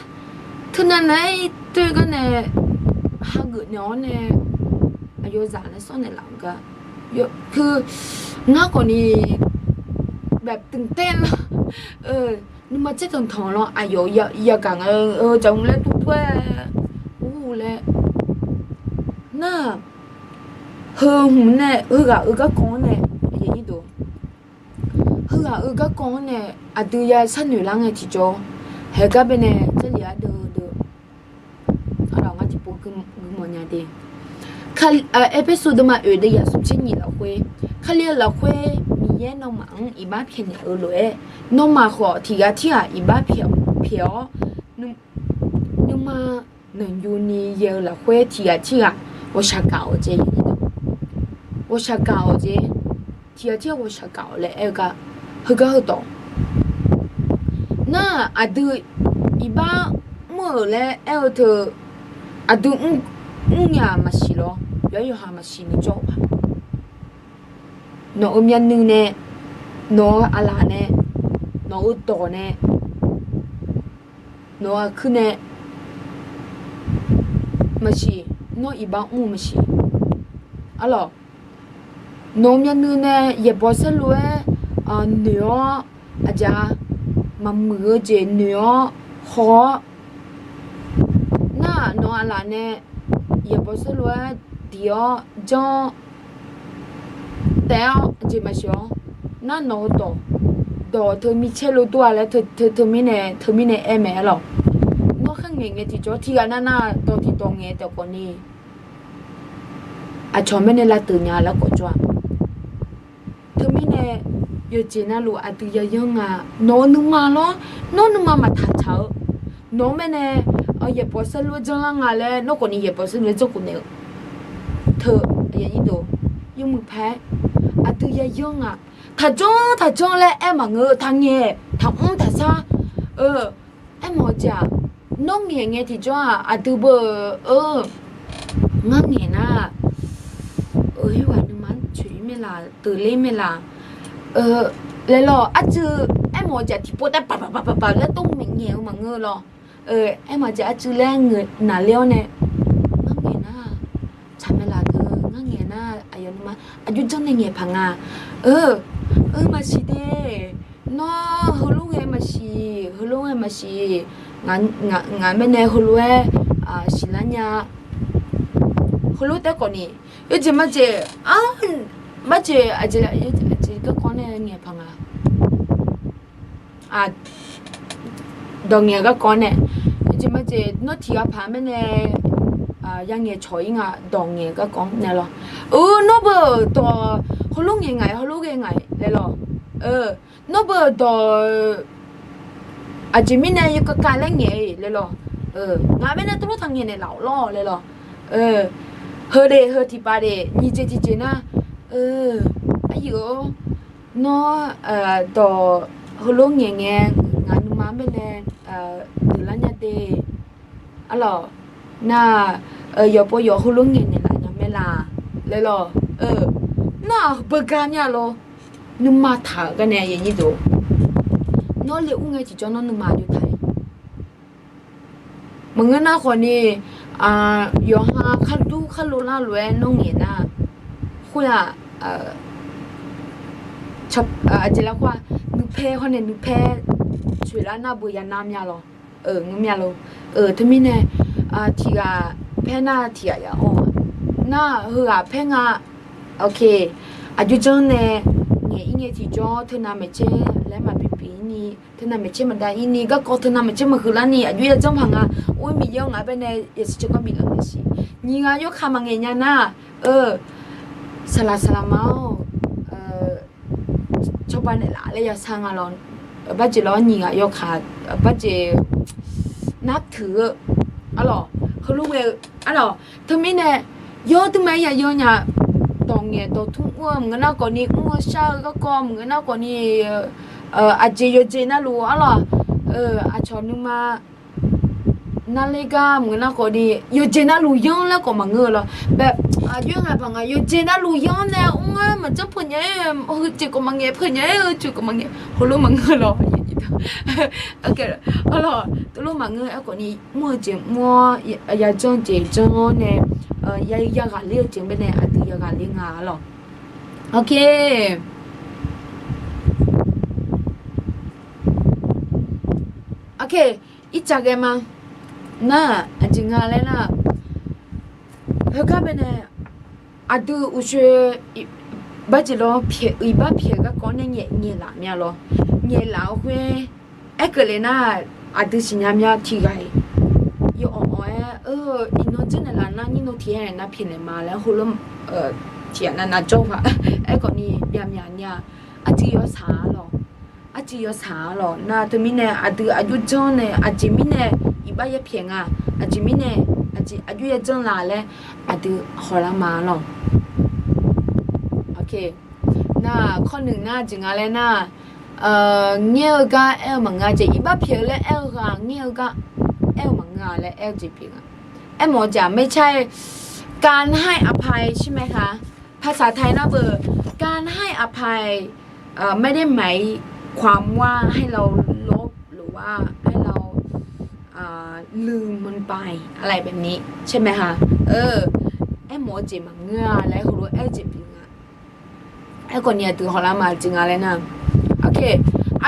teunav nav-aer doer gar nae hageuf naeq-awr nae aqyawf zaq laer sawr naeqlaf-euq gar. Ngar khawfni แบบตื่นเต้น lor. Nuima tser tanqtanq lor, aqyawf yagaq nga-eu jaqmq laer tuvtur-aer ur laer. Nar, heu hmq nae heughaq-euq garkawv-anr nae, heughaq-euq garkawv-anr nae aqdui ya sharnoeq lar ngae tiqjawr, haeq gar bae nae Jarlif ardeuv deuv, aqlaf ngar tiqpov guimawf nya de. Erpersu deuvma oeq deuv yaf smq tser nyiq lafkhoer, Kali-euq lafkhoer Miqyaer nawmaf-anr iqbax pyaeqnaeq-eu lof-aer, nawmaf khawf tiqghaq tirghaq iqbax pyaeq-awr, nuima nanqyuni yae-eu lafkhoer tiqghaq tirghaq ghawqshaq gaq-awq jeq. Ghawqshaq gaq-awq jeq. Tiqghaq tirghaq ghawqshaq gaq-awq laer aer-eu gar, heugar heudawq. Nar, aqdui iqbax mr-euq laer aer-eu teu, aqdui mr nya maqsiq lor, yawqha yawqha maqsiq ni jawr-eu paq. Nawq-euq myavnuiv nae, nawq-euq aqlaf nae, nawq-euq dawq nae, nawq-euq aqkuir nae maqsiq, nawr iqbax mr-eu maqsiq. Arlawq, nawq-euq myavnuiv nae yaeqbawq saerlu-aer noeq-awr, aqjeq-a, maqmuiq-eu jeq noeq-awr haw-awr, nar-aq nawq-euq aqlaf nae yaeqbawq saerlu-aer diq-awr janr-awr taef-awr jeq maqsiq-awr, nar nawq-euq dawq, dawq teu micaer lof dur-a laer teu teu mirnae teu mirnae aer mae arlawq. Nawr kharngaeq ngae tiqjawr tiqghaq navnav dawq tiqdawq ngaeq taef khawfni, aqcawq mirnae lavdeuq nya laer khawf jawr-a. Teumirnae yawqjeq navluf aqdui yayanr nga. Nawq-eu nuima lor, nawr nuima maqtaq tsaq-eu, nawq-eu mirnae yaeqbawq saerlu-aer janrlar nga laer nawr khawfni yaeqbawq saerlu-aer janrkhof naeq-eu teu, yawmuiq paer aqdui yayanr nga. Taqjanr taqjanr laer aer maqngeur-eu, taqngaeq taqmr taqsar aermawf-eu jeq-aq, nawr ngaeq ngae tiqjawr-aq aqdui beu-eu, ngar ngaeq nar, khoerghaq nuima-anr coeq-ir maerlaq, deuqler maerlaq laer lawr. Arcuiv aermawf-eu jeq tiqpov taef paq paq paq paq paq laer tov ngaeq ngaeq-eu maqngeur lawr. Aermawf-eu jeq arcuiv laer ngeur naqler-awr nae, ngar ngaeq nar, tsaq maerlaq deuq, ngar ngaeq nar aqyawf nuima aqjox janr nae ngaeq paq nga. Eu, eu maqsiq de. Nawr heulof ghae maqsiq, heulof ghae maqsiq. Ngaq mirnae heulof-aer siqlar nya. Heulof taef khawfni, yawjeq majeq, a, majeq aqjeq, aqjeq garkawv nae ngaeq paq nga. Dawq ngaeq-eu garkawv nae, yawjeq majeq nawr tiqghaq paq mirnae yangaeq cawq-ir nga. Dawq ngaeq-eu garkawv nae lawr. Eu, nawr beu-euq dawq heulof ngaeq ngaq-aer, heulof ghae ngaq-aer laer lawr. Nawr beu-euq dawq aqjeq mirnae yawkavkav laer ngaeq-ir laer lawr. Ngaq mirnae tov lof taq ngaeq naeqlaf-awq lawr laer lawr. Heu de, heu tiqpav de, nyiq jeq tiqjeq nar, aryiq-or, nawr dawq heulof ngaeq ngae, ngaq nuima mirnae deuqlar nya de. Arlawq, nar, yawqpov yawq heulof ngaeq naeqlaf nya maerlaq laer lawr. Nar-aq beugar mya lor. Nuima taq-euq garnae, nawr le ur ngae tiqjawr nawr nuima aqjox taq-ir. Maqngeur nar khawfni, yawqha khardur kharlov lar lof-aer nawr ngaeq nar, khoer-aq, aqjeq lar khoer-aq, nuipaer hawr nae nuipaer coeqlar nar beu yanar mya lor. Ngeur mya lor. Teumirnae tiqghaq paer nar tiqghaq ya-awr, nar heughaq paer nga. Aqjox janr nae ngaeq-ir ngae tiqjawr teunav maeqtser laer maqbi pyeuf-ir ni, teunav maeqtser maqdav-ir ni, garkawv teunav maeqtser maqhuiqlar ni aqjox yajanr paq nga. Or, Miqyaer-or, ngaq-anr baenae yasiq tsawrganr bifnaeq-a siq. Nyiq ghaq yawkaq maqngaeq nya nar, saqlaq saqlaq ma-awr, cawba naeqlaf laer yashar nga lawr. Barjeq lawr, nyiq ghaq yawkaq barjeq nartuiq-eu, arlawq, heulof ghae-eu, arlawq, teumirnae yawr duima-aer yayanr nya. Dawq ngaeq dawqtmr mr-eu maqngeur nar khawfni, mr-eu shar-eu garkawv maqngeur nar khawfni, aqjeq yawqjeq navluf arlawq, aqcawq nuima narler gar maqngeur nar khawfni, yawqjeq navluf yanr laer khawf maqngeur-eu lawr. Bae, aqjox-aer ngaq paq nga, yawqjeq navluf yanr nae mr-aer maqjanr peuq nya-aer, heujeq khawf maqngaeq peuq nya-aer, heujeq khawf maqngaeq, heulof maqngeur lawr. Arlawq, tuvlof maqngeur. Aerkhawf ni mr-eu jeq mr-awr, yajanr jeq janr-awr nae, yaghaq ler-eu jeq baenae aqdui yaghaq ler nga arlawq. Ok. Ok, irtsaq ghae ma. Nar, aqjeq nga laer nar, heugar baenae aqdui uqshoe barjeq lawr pyaeq, iqbax pyaeq garkawv nae nyaef, nyaeflaf mya lawr. Nyaeflaf-eu khoer, aerkeuvle nar, aqdui siqnya mya tiq ghaq-iq yawawq-awq-aer, iqnan janrnaeq laf nar nyir nan tiq aer nae nar pyaeqnaeq ma laer heulof tiq ghaq nav nav jawr paq. Aerkhawf ni byaqmyaq nya, arcuiv yawsaq arlawq. Arcuiv yawsaq arlawq. Nar teumirnae aqdui aqjox janr nae aqjeq mirnae iqbax yaer pyaeq nga, aqjeq mirnae aqjeq aqjox yaer janr la laer aqdui hawlar ma arlawq. Ok. Nar, khawr noeq nar jeq nga laer nar, ngaer-eu gar aer-eu maqngeur-a jeq, iqbax pyaeq-eu laer aer-eu ghaq ngaer-eu gar aer-eu maqngeur-a laer aer-eu jeq pyeuf nga. Aermawf-eu jeq-aq ไม่ใช่ การให้อภัยใช่ไหมคะ ภาษาไทย nar beu การให้อภัย ไม่ได้หมายความว่าให้เราลบหรือว่าให้เรา ลืมมันไป อะไรแบบนี้ใช่ไหมคะ Aermawf-eu jeq maqngeur-a laer heulof aer-eu jeq pyeuf nga. Aerkhawf ni aqdui hawlar ma jeq nga laer nar, ok,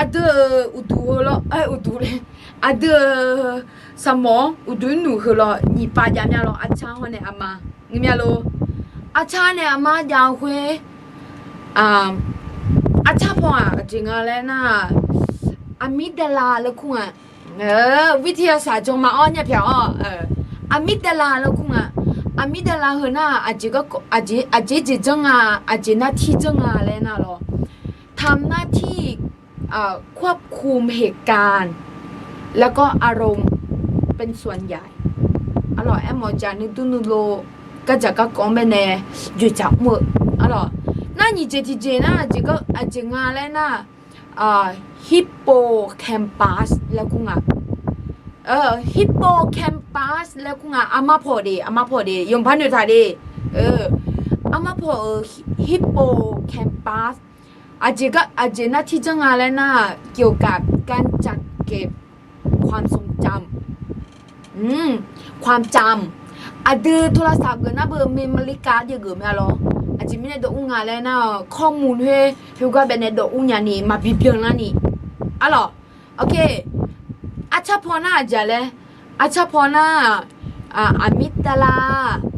aqdui-euq uqduq heu lawr, aer uqduq le, aqdui-euq saqmawf-anr uqduq nuq heu lawr nyiq pav jav mya lawr, arcar hawr nae arma ngeur mya lor. Arcar nae arma jav-eu khoer, arcar paw-aq aqjeq nga laer nar, amygdala laer kur nga. วิทยาศาสตร์ jawr ma-awr nyapyaq-awr, amygdala laer kur nga. Amygdala heu nar, aqjeq jeq janr nga, aqjeq nar tir janr nga laer nar lawr, ทำหน้าที่ ควบคุมเหตุการณ์ แล้วก็อารมณ์เป็นส่วนใหญ่ arlawq. Aermawf-eu jeq nuidur nuilov gardzaq garkawv-anr baenae dzoeqdzaq mr-eu arlawq. Nar nyiq jeq tiqjeq nar aqjeq nga laer nar, hippocampus laer kur nga. Hippocampus laer kur nga, armar paw de, armar paw de, yawqpar noeqtaq de. Armar paw-euq hippocampus aqjeq nar tir janr nga laer nar, เกี่ยวกับการจัดเก็บความทรงจำ ความจำ aqdui โทรศัพท์ geuf nar beu memory card jeq geuf mya lawr. Aqjeq mirnae dawv ur nga laer nar, ข้อมูล khoer heugar baenae dawv ur nyani maqbi byan larni arlawq. Ok, arcar paw nar aqjeq laer, arcar paw nar, amygdala,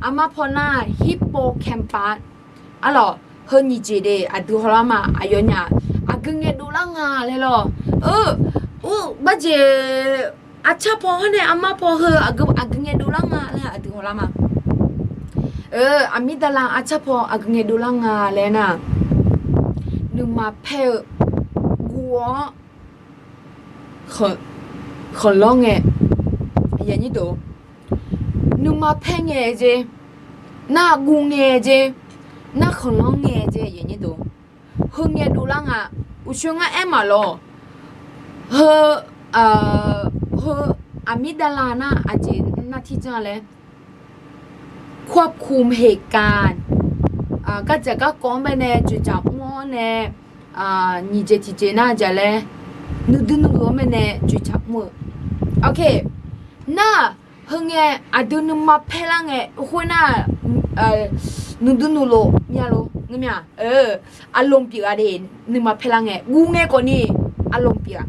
armar paw nar hippocampus arlawq. Heu nyiq jeq de aqdui hawlar ma. Aqyawfnyaf aqgeu ngae dovlar nga laer lawr. Ur, barjeq arcar paw hawr nae armar paw heu aqgeu, aqgeu ngae dovlar nga laer aqdui hawlar ma. Amygdala arcar paw aqgeu ngae dovlar nga laer nar, nuima paer-eu guv-awr khanqlanr ngae, nuima paer ngae jeq, nar guv ngae jeq, nar khanqlanr ngae jeq, heu ngae dovlar nga. Uqshoe ngar aer maqlawq. Heu, heu amygdala nar aqjeq nar tir janr laer, ควบคุมเหตุการณ์ gardzaq garkawv-anr baenae dzoeqdzaq mr-awr nae, nyiq jeq tiqjeq nar jaq laer, nuidur nuilov-anr baenae dzoeqdzaq mr-eu. Ok, nar heu ngae aqdui nuima paer lar ngae khoer nar, nuidur nuilov mya lor ngeur mya. Aqlmq pyeuf-a de, nuima paer lar ngae guv ngae khawfni aqlmq pyeuf-a.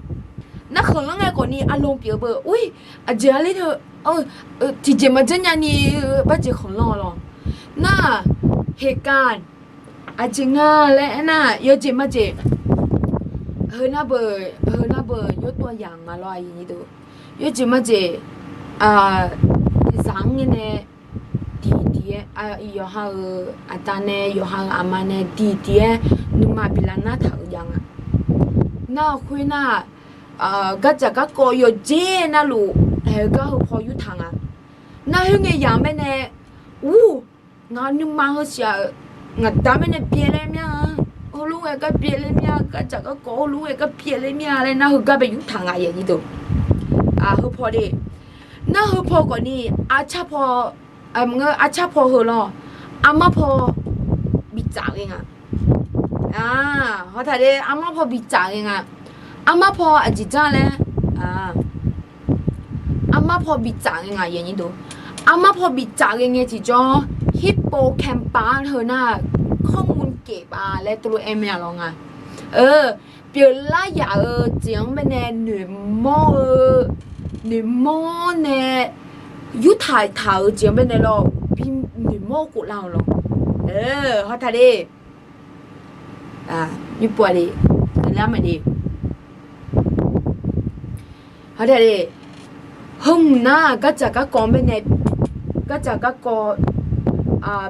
Nar khanqlanr ngae khawfni aqlmq pyeuf-eu beu. Ur, aqjeq aqli teu tiqjeq maqjanr nyani barjeq khanqlanr-a lawr. Nar, เหตุการณ์ aqjeq nga laer aernar, yawjeq majeq, heu nar beu, heu nar beu yawtawv yaq nga lawr, aqyuif nyiq deuq. Yawjeq majeq, zaq-anr ngae nae diqdiq-aer, yawqha-euq aqda nae yawqha-euq aqma nae diqdiq-aer nuima bi lavnar taq-euq jav nga. Nar khoernar, gardzaq garkawv yawqjeq navluf, haeq-eu gar heu paw yurtaq nga. Nar khoerngae yamq-anr baenae, ur, ngaq nuima heu siq-aq, ngaq da mirnae byaeler mir-a, heulof-aer gar byaeler mir-a, gardzaq garkawv heulof-aer gar byaeler mir-a laer nar heugar bae yurtaq nga, aqyuif nyiq deuq. Heu paw de. Nar heu paw khawfni, arcar paw, arcar paw heu lawr, armar paw bitsaf ghae nga. Hawtaq de, armar paw bitsaf ghae nga. Armar paw aqjeq janr laer, armar paw bitsaf ghae nga, armar paw bitsaf ghae ngae tiqjawr, hippocampus heu nar, ข้อมูลเก็บ laer tov lof aer mae-a lawr nga. Pyeuflar yaf-eu jeq-anr baenae noeqmawr-eu, noeqmawr nae, yurtaq taq-euq jeq-anr baenae lawr, bi noeqmawr khof lar-eu lawr. Hawtaq de, nymrpov-a de, lar mae de. Hawtaq de, heu hmq nar gardzaq garkawv-anr baenae, gardzaq garkawv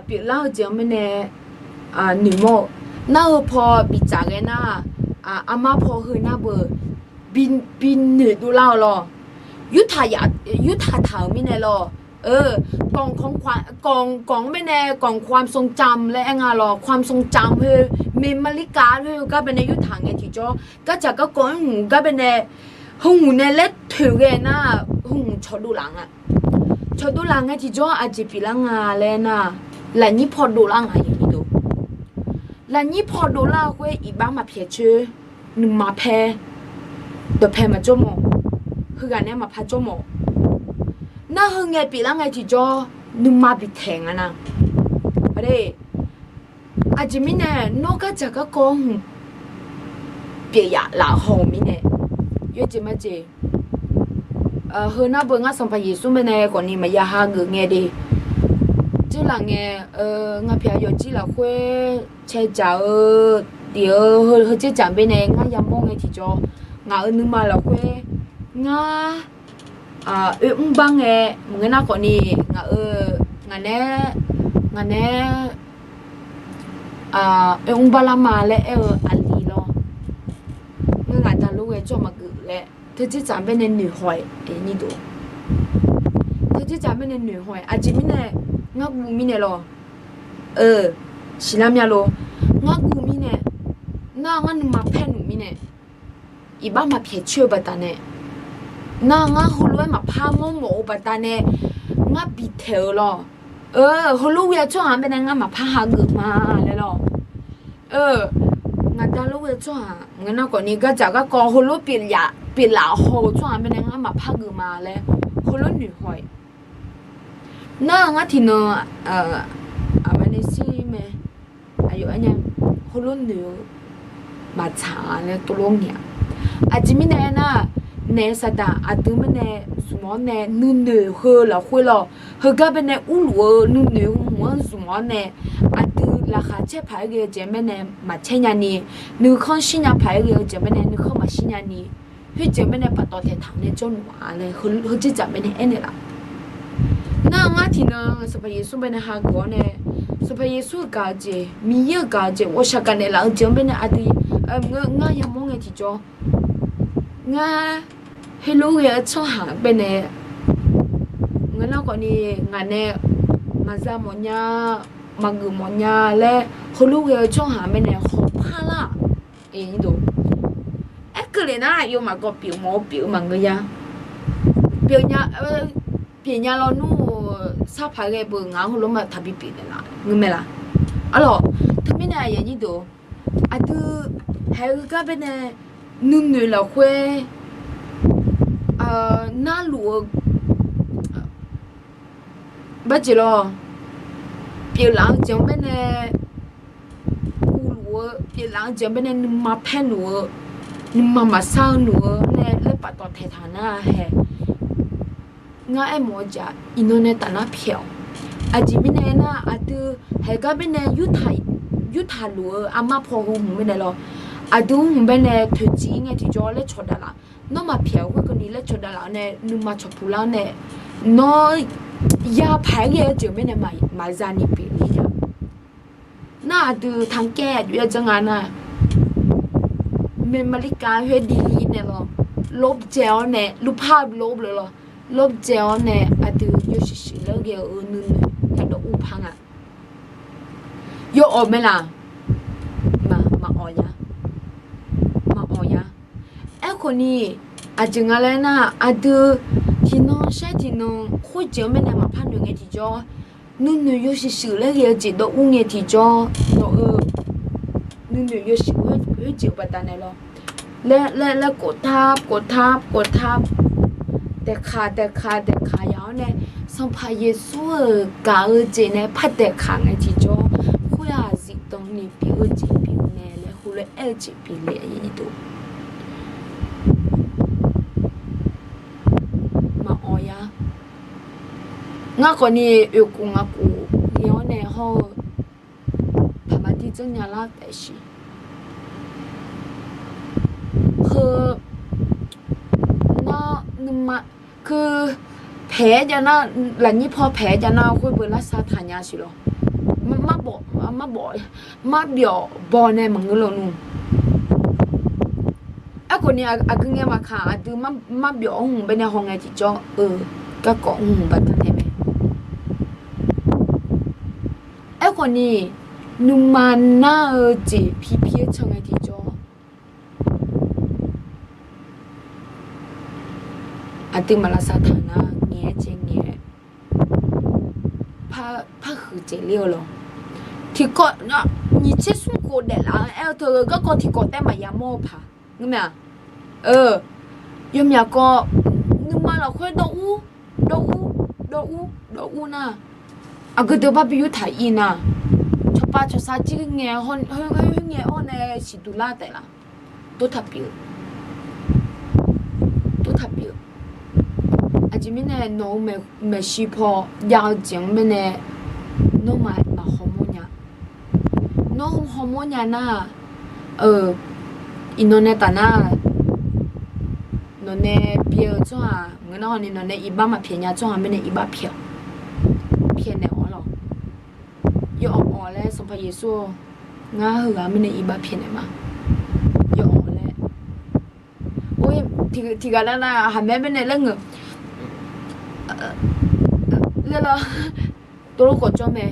pyeuflar-eu jeq-anr baenae noeqmawr-eu, nar heu paw bitsaf ghae nar, armar paw heu nar beu, bi noeqdov lar-eu lawr. Yurtaq taq-euq mirnae lawr, ก่อนของขวัญ ก่อน ก่อน-anr baenae ก่อนความทรงจำ laer aer nga lawr, ความทรงจำ heu, memory card heu gar baenae yurtaq ngae tiqjawr, gardzaq garkawv-anr hmq gar baenae, heu hmq nae laer toeq ghae nar, heu hmq cawqdov laf nga. Cawqdov laf ngae tiqjawr aqjeq pyeuflar nga laer nar, lafnyir paw dovlar nga, lafnyir paw dovlar-eu khoer iqbax maqpyaeq coer, nuima paer, dawqpae maqjawr mawf, heughaq nae maqpar jawr mawf. Nar heu ngae pyeuflar ngae tiqjawr, nuima bitaeq nga nar. Aqjeq mirnae nawr gardzaq garkawv-anr hmq pyeuf yaf laf haw-euq mirnae, yawjeq majeq, heu nar beu ngar Sanqpaq Yeqsur baenae khawfni maqya hageuf ngae de. Jirlaf ngae, ngar pyaeq yawqjir lafkhoer cae dzaq-eu, tiq-eu, heu dzerdzaq baenae ngar yamawr ngae tiqjawr, ngaq-euq nuima lafkhoer ngar oe mr bar ngae, maqngeur nar khawfni, ngaq-euq, ngaq nae, ngaq nae oe mr bar lar ma laer aer-eu aqli lawr, ngar ngaq da lof ghae tsawrhaq maqgeuf laer teu dzerdzaq baenae noeqhaw-aer, teu dzerdzaq baenae noeqhaw-aer, aqjeq mirnae, ngar guv mirnae lawr, siqlar mya lor, ngar guv mirnae, nar ngar nuima paer nmq mirnae, iqbax maqpyaeq coer-eu baqdanae, nar ngar heulof-aer maqpar mawrmawf-eu baqdanae, ngar bitaeq-eu lawr. Heulof ghae-eu tsawrhaq-anr baenae ngar maqpar hageuf ma laer lawr. Ngaq da lof ghae-eu tsawrhaq maqngeur nar khawfni gardzaq garkawv heulof pyeuflaf haw-eu tsawrhaq-anr baenae ngar maqpar geuf ma laer heulof noeqhaw-aer, nar ngar tiqnan aqma nae shir mae, aqyawf aernya, heulof noeq-eu maqtsaq-a laer tov lof ngae-a. Aqjeq mirnae aernar, naef saqdaq aqdui mirnae zmq-awr nae nuinoeq heu lafkhoer lawr, heugar baenae urluf-eu nuinoeq heu hmq-anr zmq-awr nae, aqdui laqkhaq caer paq-aer ghae-eu jeq mirnae maqcaer nyani, nuikhanr shirnya paq-aer ghae-eu jeq mirnae nuikhanr maqshir nyani, khoerjeq mirnae paftawf taeqtaq nae jawrluf-a laer heudzerdzaq mirnae aernaeq laf. Nar ngar tiqnan Sanqpaq Yeqsur baenae hageuf-awr nae, Sanqpaq Yeqsur gaq-eu jeq, Miqyaer-euq gaq-eu jeq, ghawqshaq gaqnaeq laf-eu jeq-anr baenae aqdui, ngar yamawr ngae tiqjawr, ngar heulof ghae-eu tsawrhaq baenae, ngeur nar khawfni ngaq nae maqza mawfnya, maqgeuf mawfnya laer heulof ghae-eu tsawrhaq baenae hawpar lar. Aerkeuv lef nar aqyawfmaf gawq pyeuf mawf-eu pyeuf-eu maqngeur ya. Pyeuf nya, pyeuf nya lawnmr-eu sar paq ghae beu ngaq-anr heulof-aer taqbi pyeuf naeq laf ngeur mae laf. Arlawq, teumirnae aqyuif aqnyir deuq, aqdui haeq-eu gar baenae nuinoeq lafkhoer narluf-eu barjeq lawr, pyeuflaf-eu jeq-anr baenae guvluf-eu, pyeuflaf-eu jeq-anr baenae nuima paerluf-eu, nuima maqsar-eu luf-eu nae laer paftawf taeqtaq nar hae. Ngar aermawf-eu jeq-aq iqnan nae tafnar pyaeq-awq. Aqjeq mirnae aernar, aqdui haeq gar baenae yurtaq luf-eu armar paw heu hmq baenae lawr, aqdui hmq baenae toeqciv ngae tiqjawr laer cawq davlaf. Nawr maqpyaeq-eu khoerkeuvni laer cawq davlaf-awr nae nuima cawq puq lar-awr nae, nawr yapaq-aer ghae-eu jeq mirnae maqza ni pyeuf-ir nya. Nar aqdui tanqkaer aqjox-aer janr nga nar, memory card khoer dili nae lawr, lov dzae-awr nae luvpar lov le lawr, lov dzae-awr nae aqdui yawshuif shuif laer ghae-eu nuinoeq yadawv ur par nga. Yawawq mae laf? Maqawq ya. Maqawq ya. Aerkhawfni, aqjeq nga laer nar, aqdui tiqnan shaer tiqnan khoerjeq-anr mirnae maqpar noeq ngae tiqjawr, nuinoeq yawshuif shuif laer ghae-eu jeq dawv ur ngae tiqjawr, nawq-eu nuinoeq yawshuif khoerjeq-eu baqdanae lawr, laer, laer, laer กดทับ กดทับ กดทับ daeqkaq daeqkaq daeqkaq yaf-awr nae, Sanqpaq Yeqsur-euq gaq-eu jeq nae par daeqkaq ngae tiqjawr, khoer-aq zifdan ni pyeuf-eu jeq pyeuf-eu mae laer heulof-aer aer-eu jeq pyeuf le. Maqawq ya. Ngar khawfni oekhof ngaq khof ghae-awr nae hawr-eu paqma dir dzanr nya lar taef siq. Heu, nawr nuima, keu, paeq-aer jav nar, lafnyir paw paeq-aer jav nar khoer beu lavsav taq nya siq lawq. Marbawf, marbawf, marbyawf baw nae maqngeur lawnmr. Aerkhawfni aqgeu ngae maqkaq aqdui marbyawf-anr hmq baenae hawngae tiqjawr-eu garkawv mr hmq baqda naeq mae. Aerkhawfni nuima nar-eu jeq pirpir-aer can ngae tiqjawr, aqdui maq lavsav taq nar ngaeq-aer cae ngaeq-aer par huiq caeq ler-eu lawq. Tiqkawv nyiq tser smr khof daeflaf-anr aer-eu teu-eu garkawv tiqkawv taef maqya mawr-eu paq ngeur mae-aq. Yawmyaq kawv nuima lafkhoer dawv ur, dawv ur, dawv ur, dawv ur nar, aqgeu deuq bar bi yurtaq ir nar, cawqpav cawqsar jir ngae, ngae-awr nae siqduq lar taef laf. Tov taq pyeuf. Aqjeq mirnae nawq-eu maeqshi paw jav-eu jeq-anr baenae nawmaf maqhaw mawr nya. Nawr haw mawr nya nar-aq, iqnan nae taf nar, nawqnae pyeuf-eu tsawrhaq ngeur nar hawni nawqnae iqbax maqpyaeq nya tsawrhaq mirnae iqbax pyaeq, pyaeqnaeq-awr lawq. Yawawq laer Sanqpaq Yeqsur-or, ngar heughaq mirnae iqbax pyaeqnaeq ma. Yawawq laer. Or, tiqghaq nar nar haqmae mirnae laer ngeur laer lawr. Tov lor khawf jawr mae.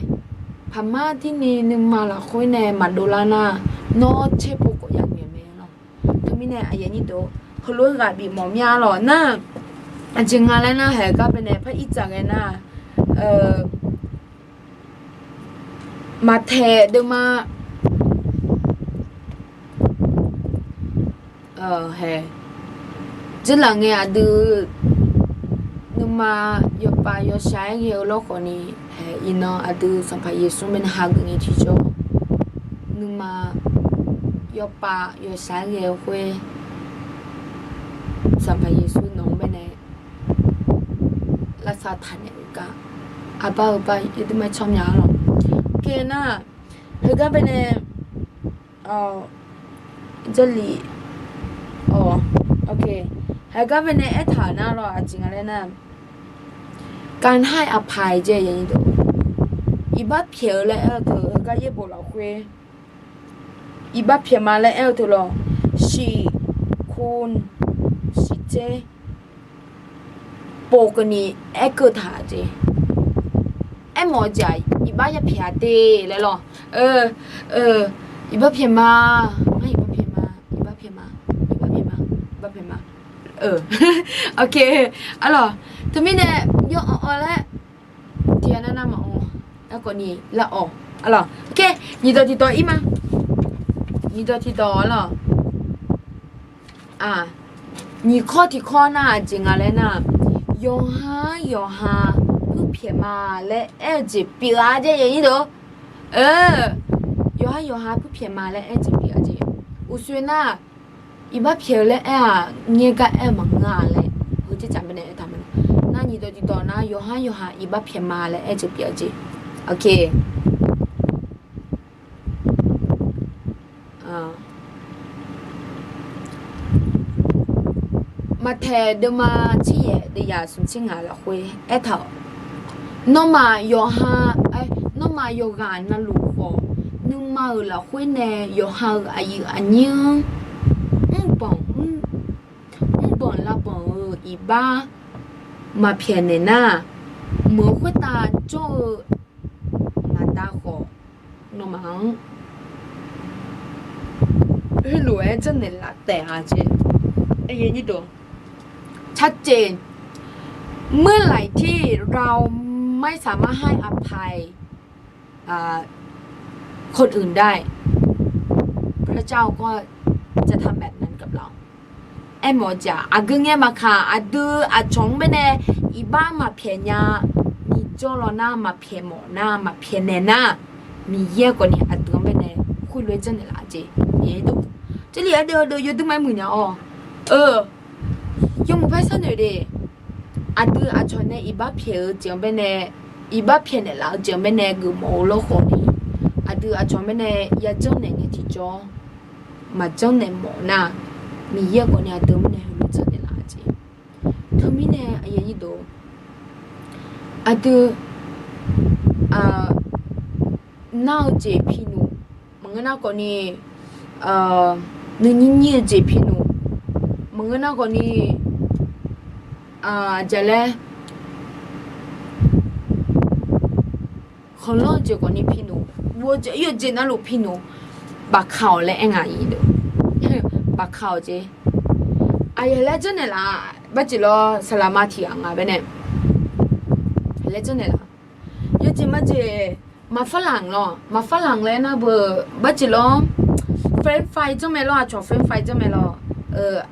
Paqmar dirni nuima lafkhoer nae maqdov lar nar, nawr tser pov khawf ya ngaeq mae lawq. Teumirnae aqyuif aqnyir deuq, heulof-aer ghaq bif mawf mya lawq nar, aqjeq nga laer nar, haeq gar baenae par ir dzaq ghae nar, maqtaeq deuvma hae. Dzeurlaf ngae aqdui nuima yawpav yawshaq-aer ghae-eu lawrkhawfni, iqnan aqdui Sanqpaq Yeqsur baenae hageuf ngae tiqjawr, nuima yawpav yawshaq-aer ghae-eu khoer, Sanqpaq Yeqsur nawq-anr baenae lavsav taqnaeq-eu gar, aqbar-eu bar yawduimar tsawrmya-ar lawq. Oke nar, heugar baenae, jarlif, oke, heugar baenae aertaq-euq nar lawq, aqjeq nga laer nar, การให้อภัย jeq, iqbax pyaeq-eu laer aer-eu teu, heugar yaerbof lafkhoer iqbax pyaeq ma laer aer-eu teu lawq, shiq, kun, shiq tser, pov keuvni aerkeuv taq jeq. Aermawf-eu jeq-aq iqbax yapyaeq-a de laer lawq. Iqbax pyaeq ma, ngar iqbax pyaeq ma, iqbax pyaeq ma, iqbax pyaeq ma, iqbax pyaeq ma. Oke, arlawq, teumirnae yaw anr-awr laer tiqghaq nar nar maqanr, aerkhawfni lar-awq, arlawq. Oke, nyiqdawq tiqdawq ir ma. Nyiqdawq tiqdawq arlawq. Nyiq kawr tiq kawr nar aqjeq nga laer nar, yawqha-anr yawqha puirpyaeq ma laer aer-eu jeq pyeuf-a jeq, yawqha yawqha puirpyaeq ma laer aer-eu jeq pyeuf-a jeq. Uqshoe nar, iqbax pyaeq-eu laer aer-aq, ngaer gar aer-eu maqngeur-a laer, heu tsertsaq baenae aertaq mae. Nar nyiqdawq tiqdawq nar, yawqha-anr yawqha iqbax pyaeq ma laer aer-eu jeq pyeuf-a jeq. Oke. Maqtaeq deuvma tser yaef deuvyaq smq tser ngaq lafkhoer aertaq-awq. Nawmaf yawqha, nawmaf yawqghaq navluf khawf, nuima-euq lafkhoer nae yawqha-euq aqyuif aqnyir-anr mrbanq, mrbanq lavbanq-euq iqbax maqpyaeq naeq nar, meuq khoertav jawr-eu ngaqda khawf, nawmaf-anr heulof-aer janrnaeq laf taef-a jeq. ชัดเจน เมื่อไหร่ที่เราไม่สามารถให้อภัยคนอื่นได้ พระเจ้าก็จะทำแบบนั้นกับเรา Aermawf-eu jeq-aq, aqgeu ngae maqkaq, aqdui aqcawq-anr baenae iqbax maqpyaeq nya. Miqjawr law nar, maqpyaeq mawf nar, maqpyaeq naeq nar, Miqyaer khawfni aqdui-anr baenae khoerlof-aer janrnaeq laf-eu jeq. Jarlif ardeuv ardeuv yawduir ma-aer muiq nya-awq. Eu, yawmuiq paer sharnoeq de. Aqdui aqcawq nae iqbax pyaeq-eu jeq-anr baenae, iqbax pyaeqnaeq laf-eu jeq-anr baenae geufmawf-eu lawrkhawf ni, aqdui aqcawq-anr baenae yajanr naeq ngae tiqjawr maqjanr naeq mawf nar, Miqyaer khawfni aqdui-anr baenae heulof janrnaeq laf-eu jeq. Teumirnae aqyuif aqnyir deuq, aqdui nar-eu jeq pinuq, maqngeur nar khawfni nuinyir nyir-eu jeq pinuq, maqngeur nar khawfni aqjeq laer khanqlanr-eu jeq khawfni pinuq, ur-eu jeq ir-eu jeq navluf pinuq, bafka-awq laer aer nga-ir deuq. Bafka-awq jeq. Aqyawf laer janrnaeq laf, barjeq lawr saqlaqma tiq ghaq nga baenae laer janrnaeq laf. Yawjeq majeq, maqfarlanq lawr, maqfarlanq laer nar beu, barjeq lawr, French fry janrmae lawr, aqcawq French fry janrmae lawr,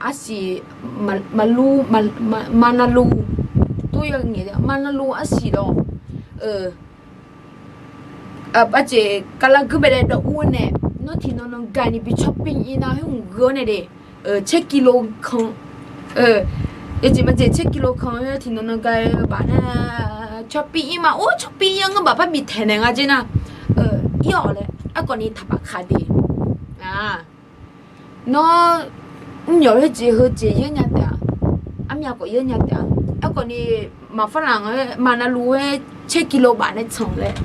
arsiq, maqlu, maqnalu, tov ya ngaeq, maqnalu arsiq lawr, barjeq kavlar guir baedae dawv ur-eu nae, nawr tiqnan nan gani bi cawr pir ir nar khoer mq gheu-awr nae de, caer kilo kan, yawjeq majeq caer kilo kan-aer tiqnan nan ga-eu baf nar, cawr pir ir ma, or cawr pir ir-anr ngeur baf par bif taeq naeq nga jer nar, ir-awq laer aerkhawfni taqbaf ka de. Nawr mrmyawq khoerjeq heujeq yaer nya taef-a, armyav khawf yaer nya taef-a. Aerkhawfni maqfarlanq-aer maqnalu-aer caer kilo baf nae tsanq laer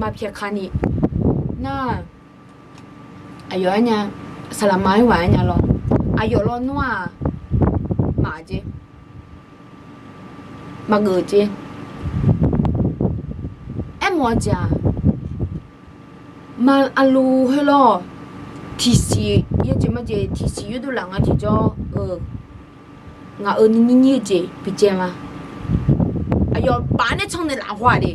maqpyaeq ka ni nar, aqyawf aer nya, saqlaqma-aer ghaq aer nya lawr, aqyawf lawnmr-aq, maqjeq, maqgeuf jeq. Aermawf-eu jeq-aq, maqlu khoer lawr, tiqsiq yawjeq majeq tiqsiq yurdov laf nga tiqjawr-eu, ngaq-euq nuinyir nyir-eu jeq bijae ma. Aqyawf baf nae can naeq laf haw-aq de.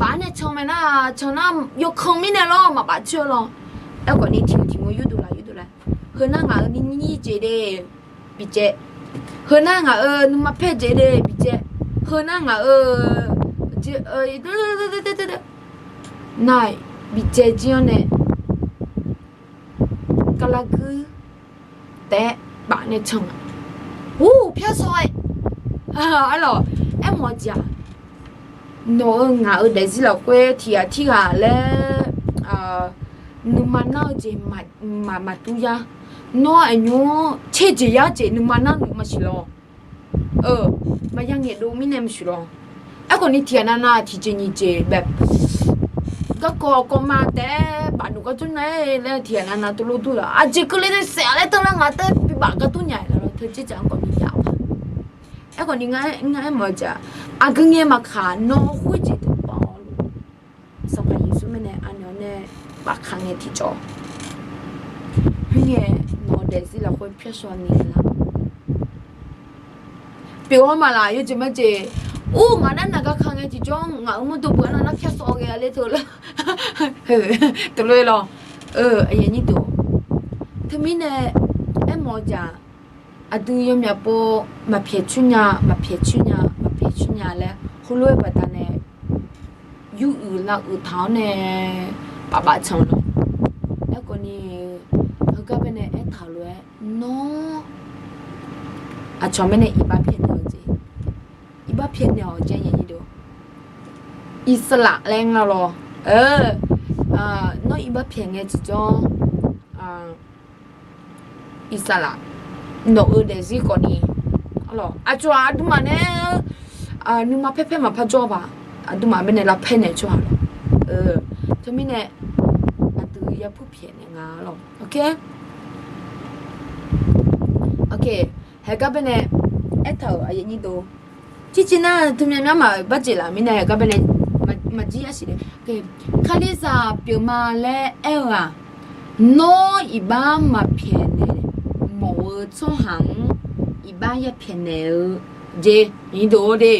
Baf nae can mae nar, can nar yawkan mirnae lawr maqbaf coer-eu lawr. Aerkhawfni tiq tiq mawr yurdov laf yurdov laf. Heu nar ngaq-euq nuinyir nyir jeq de bijae. Heu nar ngaq-euq nuima paer jeq de bijae. Heu nar ngaq-euq jeq, nar bijae jir-anr nae kavlar guir taef-aer baf nae can-a. Ur, pyar sawr-aer, arlawq, aermawf-eu jeq-aq, nawq-euq ngaq-euq daefzir lafkhoer tiq ghaq tirghaq laer nuima nar-eu jeq maqmaq maq dur yar. Nawr aqnymr-anr tser jeq yar jeq nuima nar nmr maqsiq lawr. Maqya ngaeqdov mirnae maqsiq lawr. Aerkhawfni tiq ghaq navnav tiqjeq nyiq jeq bae garkawv kawv ma taef-aer baf nuf gar dur nar-aer laer tiq ghaq navnav tov lor dur laf. Aqjeq keuvle nae saef-a laer teular ngaq taef-aer bibaf gar dur nya-a lawr. Teu jir jaq-anr khawf bi yaf-a. Aerkhawfni ngar aermawf-eu jeq-aq, aqgeu ngae maqkaq nawr khoerjeq deuq baw-awr luf. Sanqpaq Yeqsur mirnae anaeq-awr nae bafkaq ngae tiqjawr, khoerngae nawq-eu daefzir lafkhoer pyarshawr ni lar. Pyeuf-awr maqlaq yawjeq majeq. Ur, ngaq nar naq gar ka ngae tiqjawr ngaq-euq mawrdo beu-anr nar pyar sawv ghae-a ler teu lar. Teulof-aer lawr. Teumirnae aermawf-eu jeq-aq, aqdui yawmyaq pov maqpyaeq coer nya, maqpyaeq coer nya, maqpyaeq coer nya laer heulof-aer baqdanae yuruiq lavuiq taq-awr nae bafbaf can lawr. Aerkhawfni heugar baenae aertaq-euq lof-aer nawr aqcawq mirnae iqbax pyaeqnaeq-awq jeq, iqbax pyaeqnaeq-awq jeq aqnyir deuq, iqsaqlaq laer nga lawr. Nawr iqbax pyaeq ngae tiqjawr, iqsaqlaq, nawq-euq daefzir khawfni, aqcawq-aq aqduimaf nae nuima paer paer maqpar jawr-eu paq, aqduimaf baenae lavpaer naeq tsawrhaq lawr. Teumirnae aqdui yapuir pyaeqnaeq nga lawr. Ok, haegar baenae aertaq-euq aqyuif aqnyir deuq, circiv nar teumyanr myanr maqbarjeq laf mirnae haegar baenae maqjir arsiq nae, Kalizaq pyeufma laer aer-eu-aq, nawr iqbax maqpyaeqnaeq mawf-eu tsawrhaq-anr iqbax yapyaeqnaeq-eu jeq, aqyuif aqnyir deuq-or de.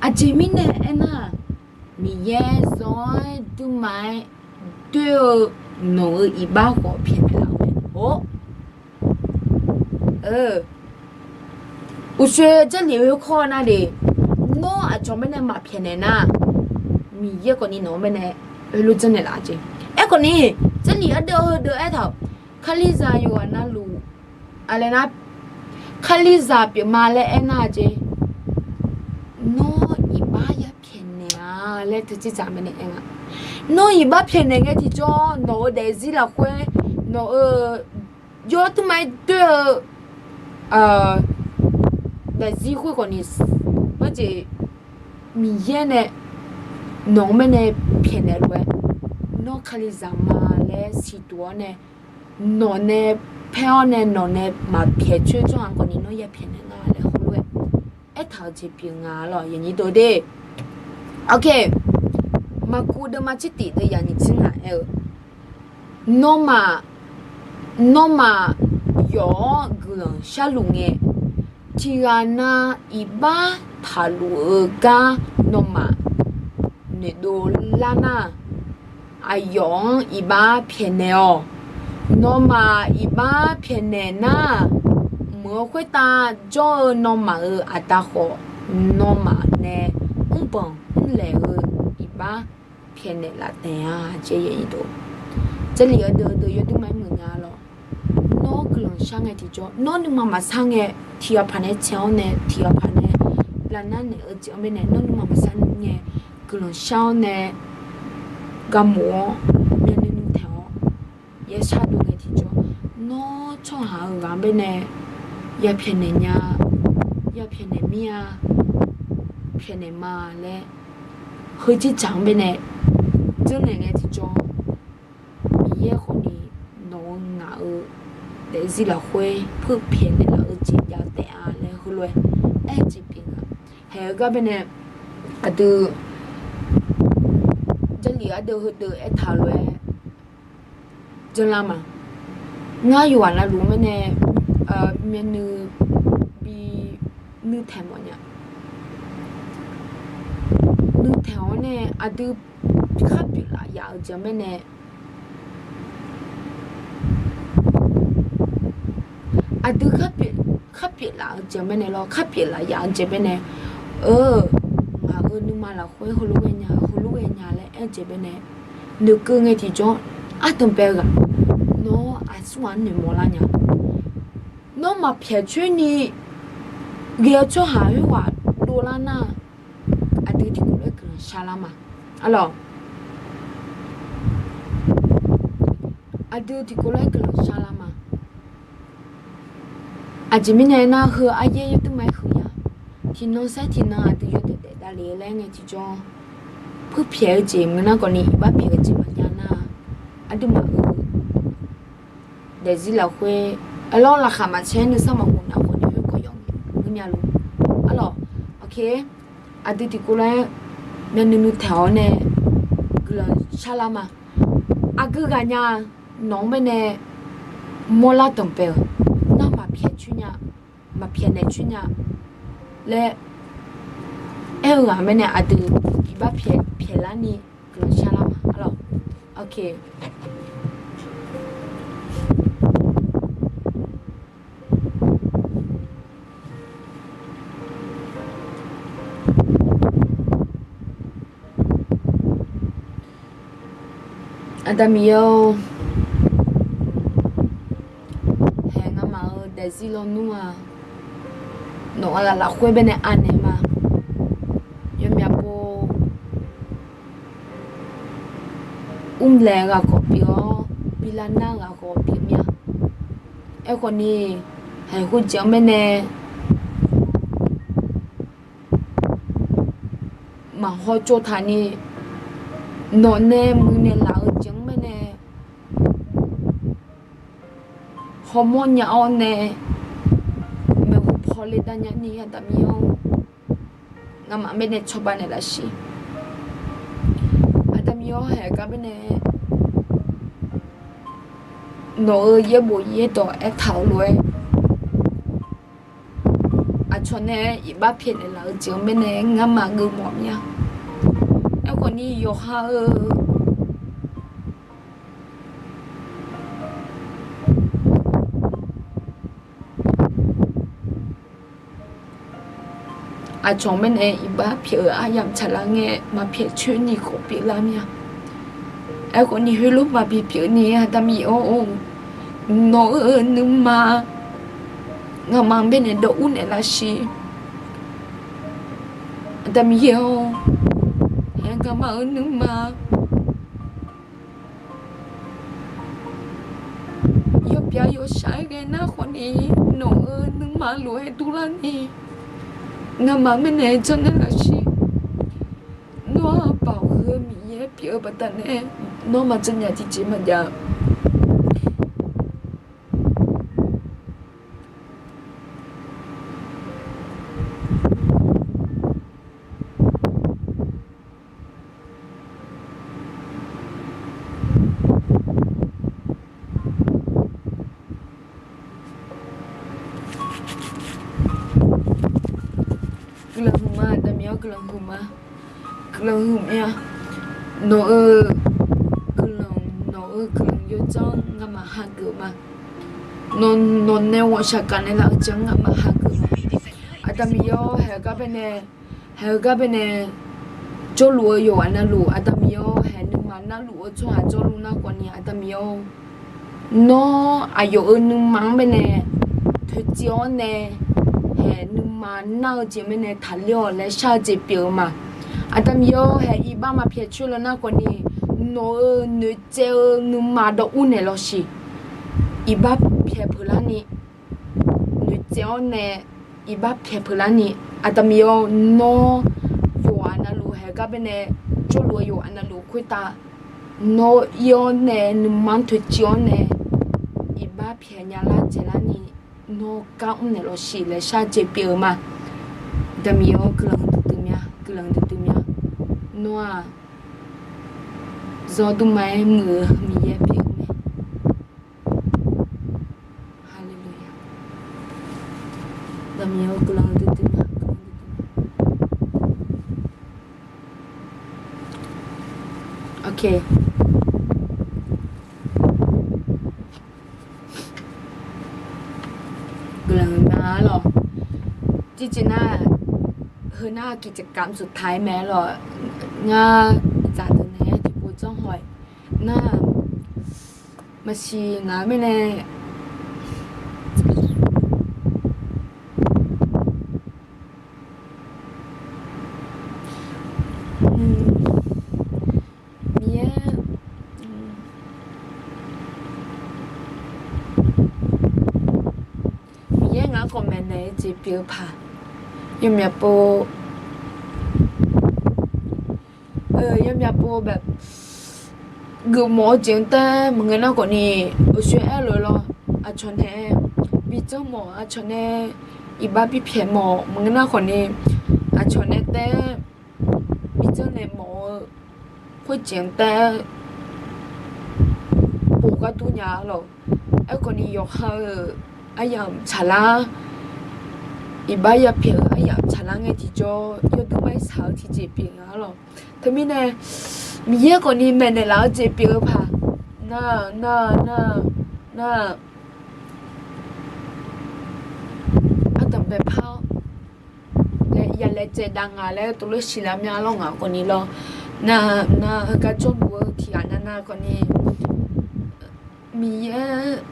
Aqjeq mirnae aernar-aq, Miqyaer zanq-aer duima-aer doer-eu nawq-euq iqbax khawf pyaeqnaeq laf-eu mae. Uqshoe Jarlif khoerkawv nar de, nawr aqcawq mirnae maqpyaeqnaeq nar, Miqyaer khawfni nawq-anr mirnae heulof janrnaeq laf jeq. Aerkhawfni, Jarlif ardeuv heudeuv aertaq-euq, Kalizaq yawqghaq navluf, aqlaer nar, Kalizaq pyeufma laer aernar jeq, nawr iqbax ya pyaeqnaeq-a laer teujeq dzaq mirnae aer nga. Nawr iqbax pyaeqnaeq ngae tiqjawr, nawq-euq daefzir lafkhoer, nawq-euq yawr tmrma-aer doer-eu daefzir khoerkhawfni, maqjeq, Miqyaer nae nawq-anr mirnae pyaeqnaeq lof-aer, nawr Kalizaq ma laer siqduq-awr nae, nawq nae paer-awr nae nawq nae maqpyaeq coer tsawrhaq khawfni nawr ya pyaeqnaeq nar laer heulof-aer aertaq-eu jeq pyeuf nga lawq, yaqnyir deuq de. Ok, Maqkuv deuvma tsertif deuv yaqnyiq tser ngaq aer-eu, nawmaf, nawmaf yawf-awr guiqlanq sharluf ngae, tiqghaq nav iqbax taqluf-eu gar nawmaf noeqdov lar nar, aqyawf-anr iqbax pyaeqnaeq-awq. Nawmaf iqbax pyaeqnaeq nar, mq-eu khoertav jawr-eu nawmaf-euq aqda khawf, nawmaf nae mrbanq mrlaeq-eu iqbax pyaeqnaeq laf taef-a. Jarlif ardeuv deuv yawduq ma-aer muiq nya lawq. Nawr guiqlanq shar ngae tiqjawr, nawr nuima maqsar ngae, tiqghaq paq nae tsaeq-awr nae, tiqghaq paq nae lavnar naeq-eu jeq-anr baenae, nawr nuima maqsar ngae, guiqlanq shar-awr nae, garmof-awr myavnuiv nuiv taeq-awr ya shardov ngae tiqjawr, nawr tsawrhaq-eu ghaq-anr baenae ya pyaeqnaeq nya, ya pyaeqnaeq mir-a, pyaeqnaeq ma laer, heujir dzaq-anr baenae janrnaeq ngae tiqjawr, Miqyaer khawfni nawq-eu ngaq-eu daefzir lafkhoer peuq pyaeqnaeq laf-eu jeq jav taef-a laer heulof-aer aer-eu jeq pyeuf nga. Haeq-eu gar baenae aqdui Jarlif ardeuv heudeuv aertaq-eu lof-aer janrlar ma. Ngar yawqghaq navluf-anr baenae myavnuiv bi nuiv taeq mawf nya. Nuiv taeq-awr nae aqdui khar pyeuflaf yaf-eu jeq-anr baenae, aqdui khar pyeuflaf-eu jeq-anr baenae lawr, khar pyeuflaf yaf-eu jeq baenae, eu, ngaq-euq nuima lafkhoer heulof ghae nya, heulof ghae nya laer aer-eu jeq baenae, noeqkeuv ngae tiqjawr, ardanqbae-eu ghaq, nawr aqsur ghaq-anr noeqmawf lar nya. Nawr maqpyaeq coer ni ghae-eu tsawrhaq khoerghaq dovlar nar, aqdui tiqkawv lof-aer guiqlanq sharlar ma. Arlawq, aqdui tiqkawv lof-aer guiqlanq sharlar ma. Aqjeq mirnae nar, heu aryaer yawduq ma-aer huiq nya. Tiqnan saer tiqnan aqdui yawdaef daef davle-eu laer ngae tiqjawr, peuq pyaeq-eu jeq maqnar khawfni iqbax pyaeq-eu jeq maqjav nar, aqduimaf-euq daefzir lafkhoer, aerlawr laqkhaq maqcaer nuisar maqghof nar khawfni khoerkawv yawf ngeur nya lor. Arlawq, ok, aqdui tiqkawv lof-aer myavnuiv nuiv taeq-awr nae guiqlanq sharlar ma. Aqgeu ghaq nya, nawq-anr baenae mawrlar danqbae-euq, nar maqpyaeq coer nya, maqpyaeq naeq coer nya laer aer-eu ghaq-anr baenae aqdui iqbax pyaeq pyaeqlar ni guiqlanq sharlar ma. Arlawq, ok. Aqda Miqyaer-or, haeq ngamaf-euq daefzir lawnmr-aq, nawq-aq lafkhoer baenae anaeq ma. Yawmyaq pov, mrlaeq ghaq khawf pyeuf-awr, bilav nar ghaq khawf pyeuf mir-a. Aerkhawfni, haeq khoerjeq-anr baenae maqhaw tsovtaq ni, nawq nae muiqnaeq laf-eu jeq-anr baenae hawmawr nya-awr nae, maeqhu paw le dav nya ni, Aqda Miqyaer-or, ngamaf baenae cawba naeqlaf siq. Aqda Miqyaer-or, haeq gar baenae nawq-euq yaerbof yaerdawq aertaq-euq lof-aer, aqcawq nae iqbax pyaeqnaeq laf-eu jeq-anr baenae ngamaf geufmawf mir-a. Aerkhawfni yawqha-eu, Aqcawq mirnae iqbax pyaeq-eu aryamq tsaqlar ngae maqpyaeq coer ni khawf pyeuflar mir-a. Aerkhawf ni heulof maqbi pyeuf ni Aqda Miqyaer-or, nawq-eu nuima ngamaf mirnae dawv ur naeqlar shiq. Aqda Miqyaer-or, aer ngamaf-eu nuima yawbyav yawshaq-aer ghae nar khawf ni, nawq-eu nuima lof-aer durlar ni ngamaf mirnae janrnaeq laf shiq. Nawr-aq Baoq heu Miqyaer pyeuf-eu baqdanae, nawr maqjan nya tiqjeq maqjav. Guiqlanq huiqma, Aqda Miqyaer-or, guiqlanq huiqma. Guiqlanq huiqma. Nawq-eu guiqlanq, nawq-eu guiqlanq yawdzanr ngamaf hageuf ma. Nawq, nawq nae ghawqshaq gaq naeqlaf-eu jeq-anr ngamaf hageuf ma. Aqda Miqyaer-or, haeq-eu gar baenae, haeq-eu gar baenae jawrluf-eu yawqghaq navluf, Aqda Miqyaer-or, haeq nuima narluf-eu tsawrhaq jawrluf nar khawf ni, Aqda Miqyaer-or, nawr aqyawf-euq nuima-anr baenae toeqciv-awr nae, haeq nuima nar-eu jeq mirnae taqler-awq laer shar-eu jeq pyeuf-eu ma. Aqda Miqyaer-or, haeq iqbax maqpyaeq coer law nar khawf ni, nawq-euq noeqtsaev-eu nuima dawv ur naeq lawshiq. Iqbax pyaeq peuq larni noeqtsaev-awr nae, iqbax pyaeq peuq larni, Aqda Miqyaer-or, nawr yawqghaq navluf haeq-eu gar baenae jawrluf-eu yawqghaq navluf khoertav, nawr ir-awr nae nuima-anr toeqciv-awr nae iqbax pyaeq nya lar dzaeqlarni, nawr gar mr naeq lawshiq laer shar-eu jeq pyeuf-eu ma. Aqda Miqyaer-or, guiqlanq duidui mya, guiqlanq duidui mya. Nawr-aq, zawr dmrma-aer muiq-eu Miqyaer pyeuf-eu mae. Haleluya. Aqda Miqyaer-or, guiqlanq duidui mya. Ok. Guiqlanq-eu ma lawq. Jirjeq nar, heu nar กิจกรรมสุดท้าย mae lawq. Ngar zaqdeuq naeq-aer tiqpov janr haw-aer nar, maqsiq ngaq-eu mirnae Miqyaer, Miqyaer ngaq-anr khawf maeqnaeq-eu jeq pyeuf-eu paq, yawmyaq pov, yawmyaq pov bae geufmawf-eu jeq-anr taef maqngeur nar khawf ni, uqshoe aerlof-eu lawr, aqcawq nae bijanr mawf, aqcawq nae iqbax bipyaeq mawf maqngeur nar khawf ni, aqcawq nae taef bijanr nae mawf-eu khoerjeq-anr taef pov ghardur nya lawq. Aerkhawf ni yawqha-euq aryamq tsaqlar, iqbax yapyaeq-eu aryamq tsaqlar ngae tiqjawr yawdui mar-aer shaq-eu tiqjeq pyeuf nga lawq. Teumirnae Miqyaer khawf ni maeqnaeq laf-eu jeq pyeuf-eu paq, nar, nar, nar, nar, ardanq baepar-awr laer ya laejae dav nga laer tov loer siqlar mya lawr ngaq khawf ni lawr. Nar, nar, heugar jawrluf-eu tiqghaq navnav khawf ni Miqyaer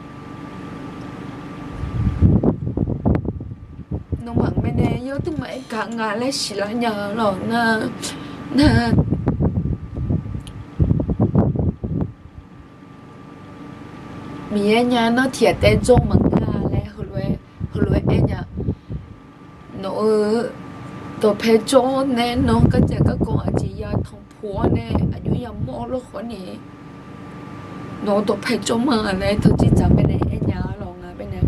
nawmaf mirnae yawduimaf-aer gaq nga laer siqlar nya lawq. Nar, nar, Miqyaer nya nar tiqghaq taef jawr maqngeur-a laer heulof-aer, heulof-aer aer nya. Nawq-euq dawqpae jawr-awr nae nawq-anr gardzaq garkawv aqjeq ya tanqpuq-awr nae aqjox yamawr-awr lawr khawf ni, nawq-euq dawqpae jawr ma laer tawqjir dzaq baenae aer nya lawq nga baenae.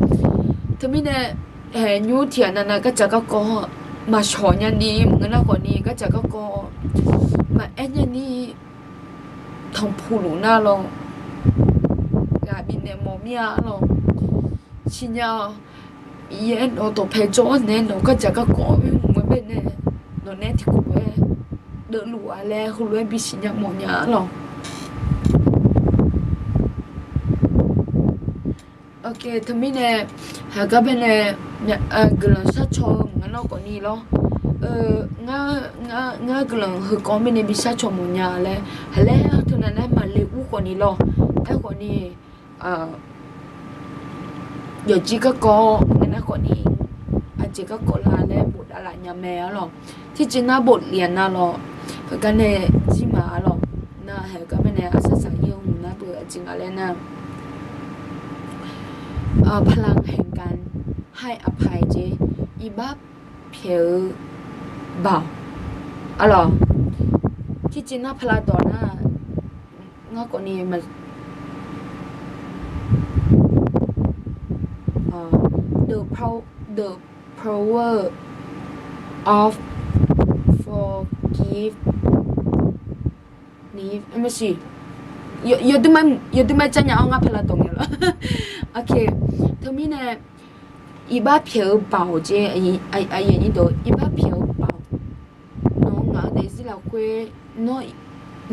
Teumirnae, haeq nymr tiqghaq navnav gardzaq garkawv maqshawq nyani maqngeur nar khawf ni, gardzaq garkawv maqaer nyani tanqpuq luf nar lawq, ghaq bifnaeq mawf mir-a lawq. Siqnya-awq. Miqyaer nawq-euq dawqpae jawr-awr nae nawq-euq gardzaq garkawv-anr oermr-eu baenae nawq nae tiqkawv-aer deuvluf-a laer heulof-aer bisiqnya mawfnya-a lawq. Ok, teumirnae, haeq gar baenae guiqlanq sharcaw-eu maqngeur nar khawf ni lawr. Ngar, ngar guiqlanq heukawv mirnae bi shar cawq mawf nya laer, haqlaer teunav nar maqle ur khawf ni lawr. Aerkhawf ni, yawqjir garkawv ngae nar khawf ni, aqjeq garkawv la laer bofdav laf nya mae arlawq. Tiqjeq nar boflef-a nar lawr, heugar nae jir ma arlawq. Nar heugar mirnae arsaq saq-ir-eu hmq nar beu aqjeq nga laer nar, พลังแห่งการให้อภัย jeq, iqbax pyaeq-eu baoq arlawq. Tiqjeq nar pala dawq nar, ngar khawf ni, the power of forgive, yawdui ma, yawdui ma jar nya-awr ngar pala dawq ngae lawr. Teumirnae, iqbax pyaeq-eu baoq jeq, iqbax pyaeq-eu baoq, nawq-eu ngaq-eu daefzir lafkhoer, nawr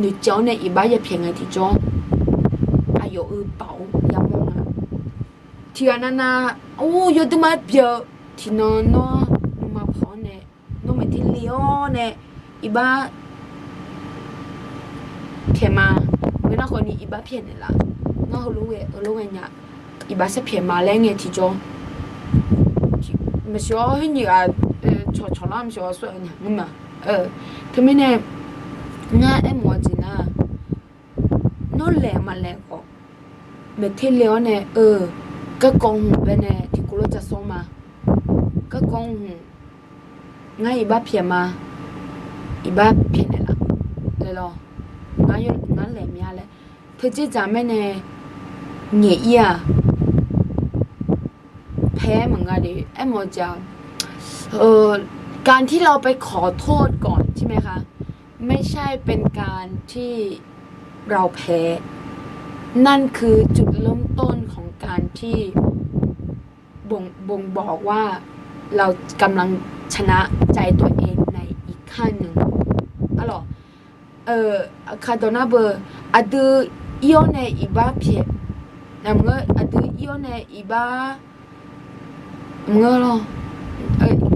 noeqtsaev-awr nae iqbax yapyaeq ngae tiqjawr, aqyawf-euq baoq-anr yamawr nga. Tiqghaq navnav, or, yawdui ma-aer byan-eu, tiqnan nawr nuima paw-awr nae, nawr maeqte le-awr nae, iqbax pyaeq ma. Khoernar khawf ni iqbax pyaeq naeqlaf. Ngar heulof-aer, heulof-aer nya, iqbax sharpyaeq ma laer ngae tiqjawr, maqsiq-awr khoer nyiq ghaq cawqcawq lar maqsiq-awr sawr-eu nya ngeur ma. Teumirnae, ngar aermawf-eu jeq nar, nawr laeq maqlaeq khawf, maeqte le-awr nae, eu, garkawv hmq baenae tiqkawv lof ja sawr ma. Garkawv hmq, ngar iqbax pyaeq ma, iqbax pyaeq naeqlaf laer lawr. Ngar laeq mya laer, teujeq dzaq mirnae ngaeq-ir-aq, pae maqnga de, aermawf-eu jeq-aq, การที่เราไปขอโทษก่อนใช่ไหมคะ ไม่ใช่เป็นการที่เราแพ้ นั่นคือจุดเริ่มต้นของการที่บ่งบอกว่าเรากำลังชนะใจตัวเองในอีกขั้นหนึ่ง arlawq. Aqkaq dawq nar beu, aqdui ir-awr nae iqbax pyaeq, aqdui ir-awr nae iqbax,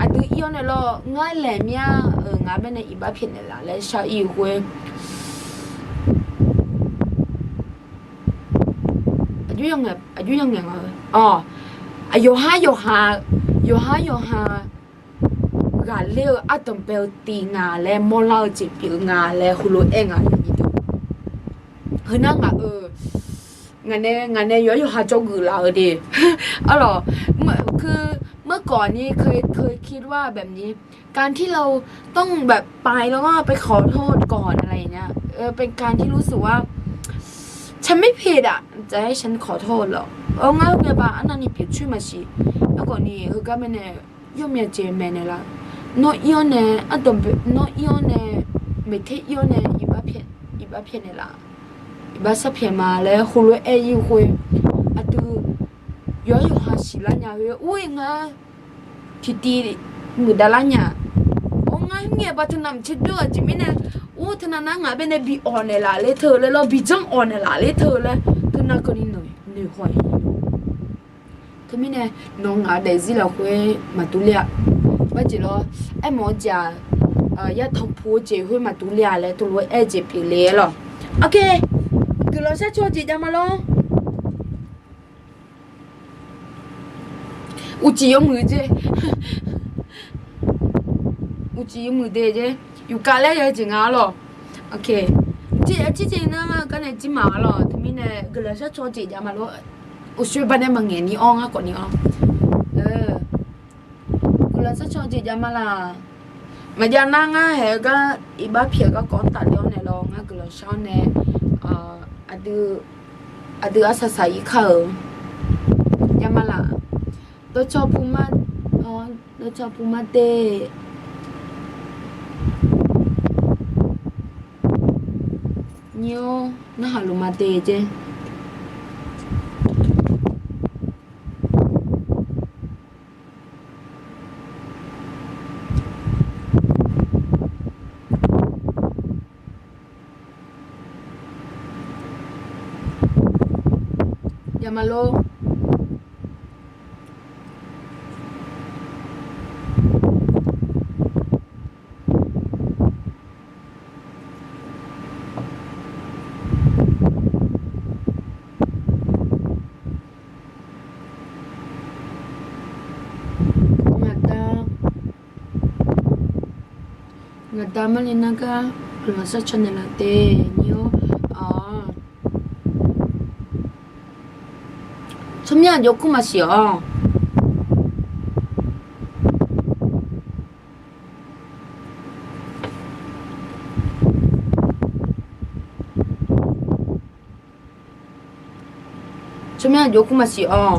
aqdui ir-awr nae lawr, ngar laeq mya-eu ngaq baenae iqbax pyaeq naeqlaf laer shar-ir khoer, aqjox yangaeq nga-eu, yawqhar yawqha, yawqhar yawqha ghaqler-eu ardanq bae-eu tiv nga laer mawrlar-eu jeq pyeuf nga laer heulof-aer nga. Heunar ngaq-euq, ngaq nae, ngaq nae yawqhar yawqha jawrgeuf laf-eu de. Arlawq, เมื่อก่อนนี้เคย เคยคิดว่าแบบนี้ การที่เราต้องแบบไปแล้วก็ไปขอโทษก่อนอะไรอย่างเงี้ย เออ เป็นการที่รู้สึกว่า ฉันไม่ผิดอะ จะให้ฉันขอโทษเหรอ เออ ngar-eu ngae ba arnavni pyeuf coer maqsiq. Aerkhawf ni heugar mirnae yawmya jeq maeqnaeq laf. Nawr ir-awr nae ardanq, nawr ir-awr nae, maeqter ir-awr nae iqbax pyaeq naeqlaf, iqbax sharpyaeq ma laer heulof-aer aer-ir khoer, aqdui yawqhar yawqha siqlar nya khoer, ur-ir ngar tiqtiv muiqdav lar nya. Or, ngar ngaeq ba teunav mqtae deur-eu jeq mirnae, ur, teunav nar ngaq baenae bi awq naeqlaf ler teu laer lawr, bi janr awq naeqlaf ler teu laer, teunav keuvni noeq haw-ir. Teumirnae, nawq-eu ngaq-eu daefzir lafkhoer maqdur ler-a. Barjeq lawr, aermawf-eu jeq-aq, yatanq puq-eu jeq khoer maqdur ler-a laer teulof-aer aer-eu jeq pyeufle-aer lawq. Ok, guiqlanq sharcaw jeq jav ma lawr. Uqcif yawmuiq jeq, uqcif yawmuiq de jeq, yufkav laer ya jeq nga-a lawq. Ok, jirjeq nar gar nae jir ma-a lawq. Teumirnae guiqlanq sharcaw jeq jav ma lawr. Uqshoe ba nae maqngaeq ni-awr ngar khawf ni-awr, guiqlanq sharcaw jeq jav ma laq. Maqjav nar ngar haeq-eu gar iqbax pyaeq-eu garkawv-anr tafle-awr nae lawr, ngar guiqlanq shar-awr nae, aqdui arsaq saq-ir kar-euq jav ma laq. Dawqcawq puq ma, dawqcawq puq ma de. Nyir-awr narhaq luf ma de jeq. Jav ma lor. Ngaqda marli nar gar guiqlanq sharcaw naeqlaf te, nir-or. Aq, tsawrmyanr aqjox kur maqsiq-awq. Tsawrmyanr aqjox kur maqsiq-awq.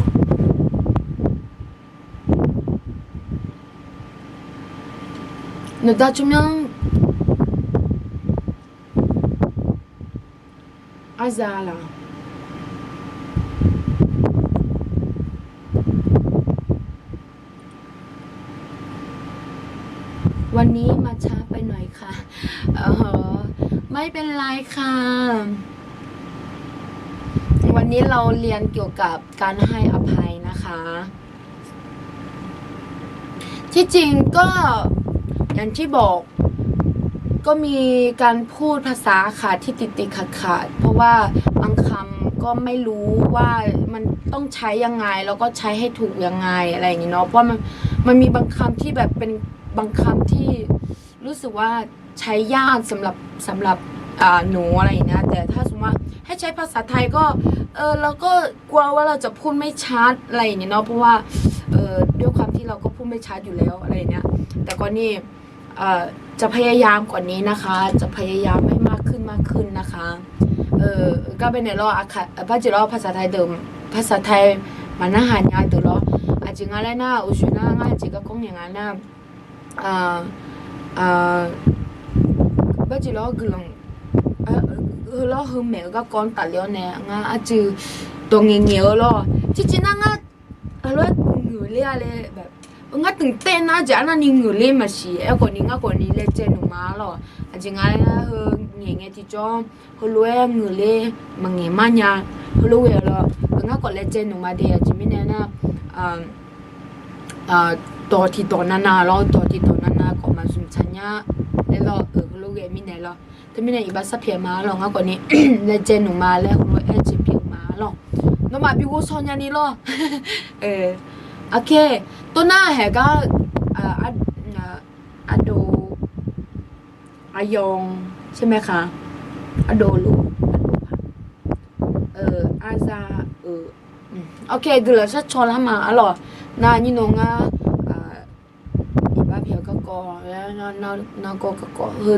Ngaqda tsawrmyanr arzaq laq. วันนี้มาช้าไปหน่อยค่ะ อ๋อ ไม่เป็นไรค่ะ วันนี้เราเรียนเกี่ยวกับการให้อภัยนะคะ ที่จริงก็อย่างที่บอก ก็มีการพูดภาษาค่ะที่ติดติดขัดขัด เพราะว่าบางคำก็ไม่รู้ว่ามันต้องใช้ยังไง แล้วก็ใช้ให้ถูกยังไง อะไรอย่างนี้เนาะ เพราะมัน มันมีบางคำที่แบบเป็นบางคำที่รู้สึกว่าใช้ยากสำหรับ สำหรับ อ่า หนูอะไรอย่างเงี้ย แต่ถ้าสมมติว่าให้ใช้ภาษาไทยก็ เออ เราก็กลัวว่าเราจะพูดไม่ชัดอะไรอย่างเงี้ยเนาะ เพราะว่า เออ ด้วยความที่เราก็พูดไม่ชัดอยู่แล้วอะไรอย่างเงี้ย แต่ก็นี่ เอ่อ จะพยายามกว่านี้นะคะ จะพยายามให้มากขึ้นมากขึ้นนะคะ เออ ก็เป็นเนี่ยลอ อาคา เอ่อ พระจิตรลอ ภาษาไทยเดิม ภาษาไทย หมาหน้าหายาเดิมลอ อาจจะงานแรกหน้า อุยสุนหน้าง่ายจริงก็คงอย่างนั้นนะ เอ่อ เอ่อ พระจิตรลอ คือลอง เออ เออ ลอ คือแหมก็กรตัดแล้วเนี่ย งาอาจจะ ตัวเงี้ยๆ ลอ จริงๆ นะ งา เออ แล้ว เหงือเล่ยอะไรแบบ เออ งาตื่นเต้นนะ จะอันนั้นนี่เหงือเล่ยมาสิ เออ ก่อนนี้ งาก่อนนี้ แลแจหนูมาลอ อาจจะงา เออ เงี้ยๆ ทีจ้อ heulof-aer ngeuqler maqngaeq mar nya, heulof ghae-eu lawr, ngaq khawf laejae nmq ma de, aqjeq mirnae nar, dawq tiqdawq navnav lawr, dawq tiqdawq navnav khawf maqzmq tsaq nya laer lawr, heulof ghae mirnae lawr. Teumirnae iqbax sharpyaeq ma lawr, ngaq khawf ni laejae nmq ma laer heulof-aer jeq pyeuf ma lawr. Nawmaf bi ghovshaw nya ni lawr. Aqkar, tov nar haeq gar, ardov, aqyawf, ใช่ไหมคะ? Ardov lof, ardov, arzaq-eu, ok, guiqlanq sharcaw lar ma arlawq. Nar nyir nawr ngar, iqbax pyaeq-eu garkawv, nargawr garkawv heu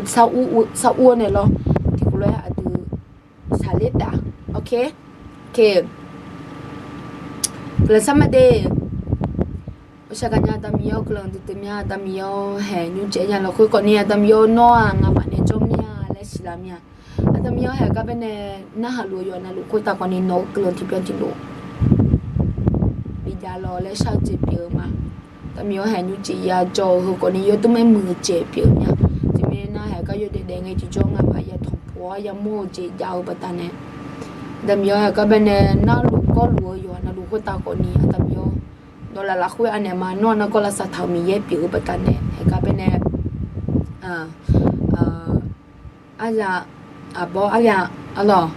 sar ur naeq lawr, tiqkawv lof-aer aqdui saqler taf, ok. Guiqlanq sharma de. Ghawqshaq gaqnya Aqda Miqyaer-awr, guiqlanq duidui mya Aqda Miqyaer-awr, haeq nymrcaev nya lafkhoer khawfni Aqda Miqyaer-awr, nawr-aq ngamaf nae jawr mir-a laer siqlar mir-a. Aqda Miqyaer-awr, haeq gar baenae narhaq luf-eu yawqha navluf khoertav khawfni nawq-eu guiqlanq tiqbyan tiqlof bijav lawq laer shar-eu jeq pyeuf-eu ma. Aqda Miqyaer-awr, haeq nymrcif ya jawr-eu heu khawfni yawduq maer muiq-eu jeq pyeuf-eu mya. Teumirnae nar haeq gar yawdaef daef ngae tiqjawr ngamaf ya tanqpuq-awr yamawr-eu jeq jav-eu baqdanae, Aqda Miqyaer-awr, haeq gar baenae narluf gawrluf-eu yawqha navluf khoertav khawfni Aqda Miqyaer-awr, nawq laf lafkhoer anaeq ma. Nawr-aq nargawr lavsav taq-euq Miqyaer pyeuf-eu baqdanae, haeq gar baenae aryaq, arbawr aryaq, arlawq,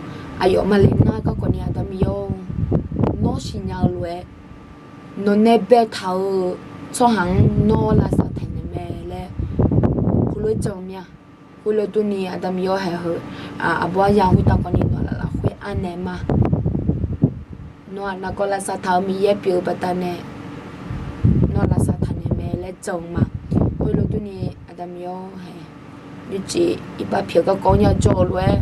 aqyawf maqle nar garkawv ni Aqda Miqyaer-or, nawr siqnya-eu lof-aer, nawq nae baetaq-eu tsawrhaq-anr nawr lavsav taq naeq mae laer heulof-aer jan-eu mir-a. Khoerlof durni Aqda Miqyaer-awr, haeq heu, arbawr aryaq khoertav khawfni nawq laf lafkhoer anaeq ma. Nawr-aq nargawr lavsav taq-euq Miqyaer pyeuf-eu baqdanae, nawr lavsav taq naeq mae laer jan-eu ma. Khoerlof durni Aqda Miqyaer-or, haeq nymrcif iqbax pyaeq garkawv nya jawr-eu lof-aer,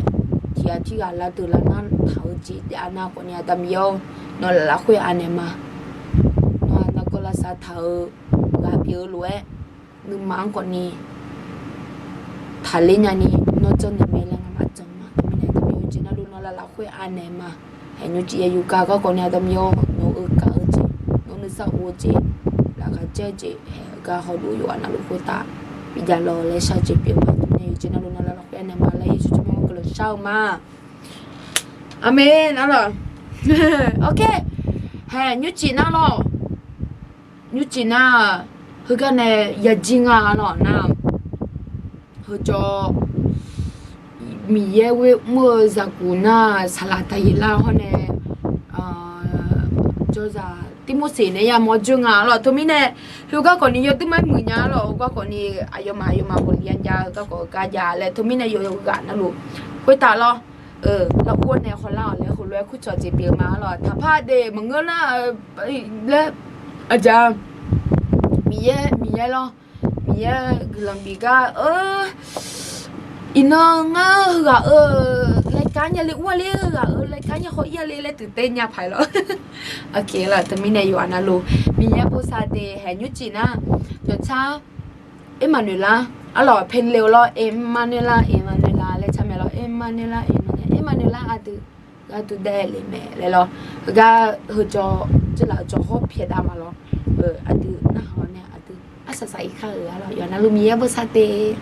tiqghaq tirghaq lavdeuq lavnar taq-eu jeq jav nar khawfni Aqda Miqyaer-or, nawq laf lafkhoer anaeq ma. Nawr-aq nargawr lavsav taq-eu ghaq pyeuf-eu lof-aer, nuima-anr khawfni taqler nyani nawr janrnaeq mae laer ngamaf jan ma. Teumirnae Aqda Miqyaer-or, jeq navluf nawq laf lafkhoer anaeq ma. Haeq nymrcif ya yuf gar garkawv ni Aqda Miqyaer-or, nawq-eu gaq-eu jeq, nawr nuisar of-eu jeq, laqkhaq caer-eu jeq, haeq-eu gar hawluf-eu yawqha navluf khoertav bijav lawq laer shar-eu jeq pyeuf ma. Teumirnae yawqjeq navluf nawq laf lafkhoer anaeq ma laer Yeqsur tsawrmyanr-anr guiqlanq shar-eu ma. Aqmeq, arlawq. Ok. Haeq nymrcif nar lawq. Nymrcif nar, heugar nae yajir nga lawq nar, heujawr Miqyaer ghoer mr-eu zaqguq nar, saqlaq taqyaeq lar hawr nae, jawrzaq Tirmorseq nae yamawr joe nga lawr. Teumirnae heugar khawfni yawduir mar muiq nya lawr. Heugar khawfni aqyawfmaf aqyawfmaf bawq li ya jav, heugar khawf gar jav laer teumirnae yawghaq navluf khoertav lawr. Lar ur-awr nae hawlar-awq laer heulof-aer kurcawq jeq pyeuf ma lawr. Taqpar de maqngeur nar laer, aqjeq-aq, Miqyaer, Miqyaer lawr. Miqyaer guiqlanq bif gar-eu, iqnan ngar heughaq-euq laer gar nya le, ur-a le, heughaq-euq laer gar nya haw-ir-a le laer tuq ter nya paq-aer lawr. Teumirnae yawqghaq navluf Miqyaer bosav de haeq nymrcif nar, yawtsar Ermaqnoeqlar, arlawq เพลงเร็ว lawr, Ermaqnoeqlar, Ermaqnoeqlar laer car mae lawr, Ermaqnoeqlar, Ermaqnoeqlar, Ermaqnoeqlar aqdui gharduq daef le mae laer lawr. Heugar heujawr, jawrlaf jawr hawr pyaeqdav ma lawr. Aqdui narhaq-awr nae aqdui arsaq saq-ir kar-euq-a lawr. Yawqghaq navluf Miqyaer bosav de.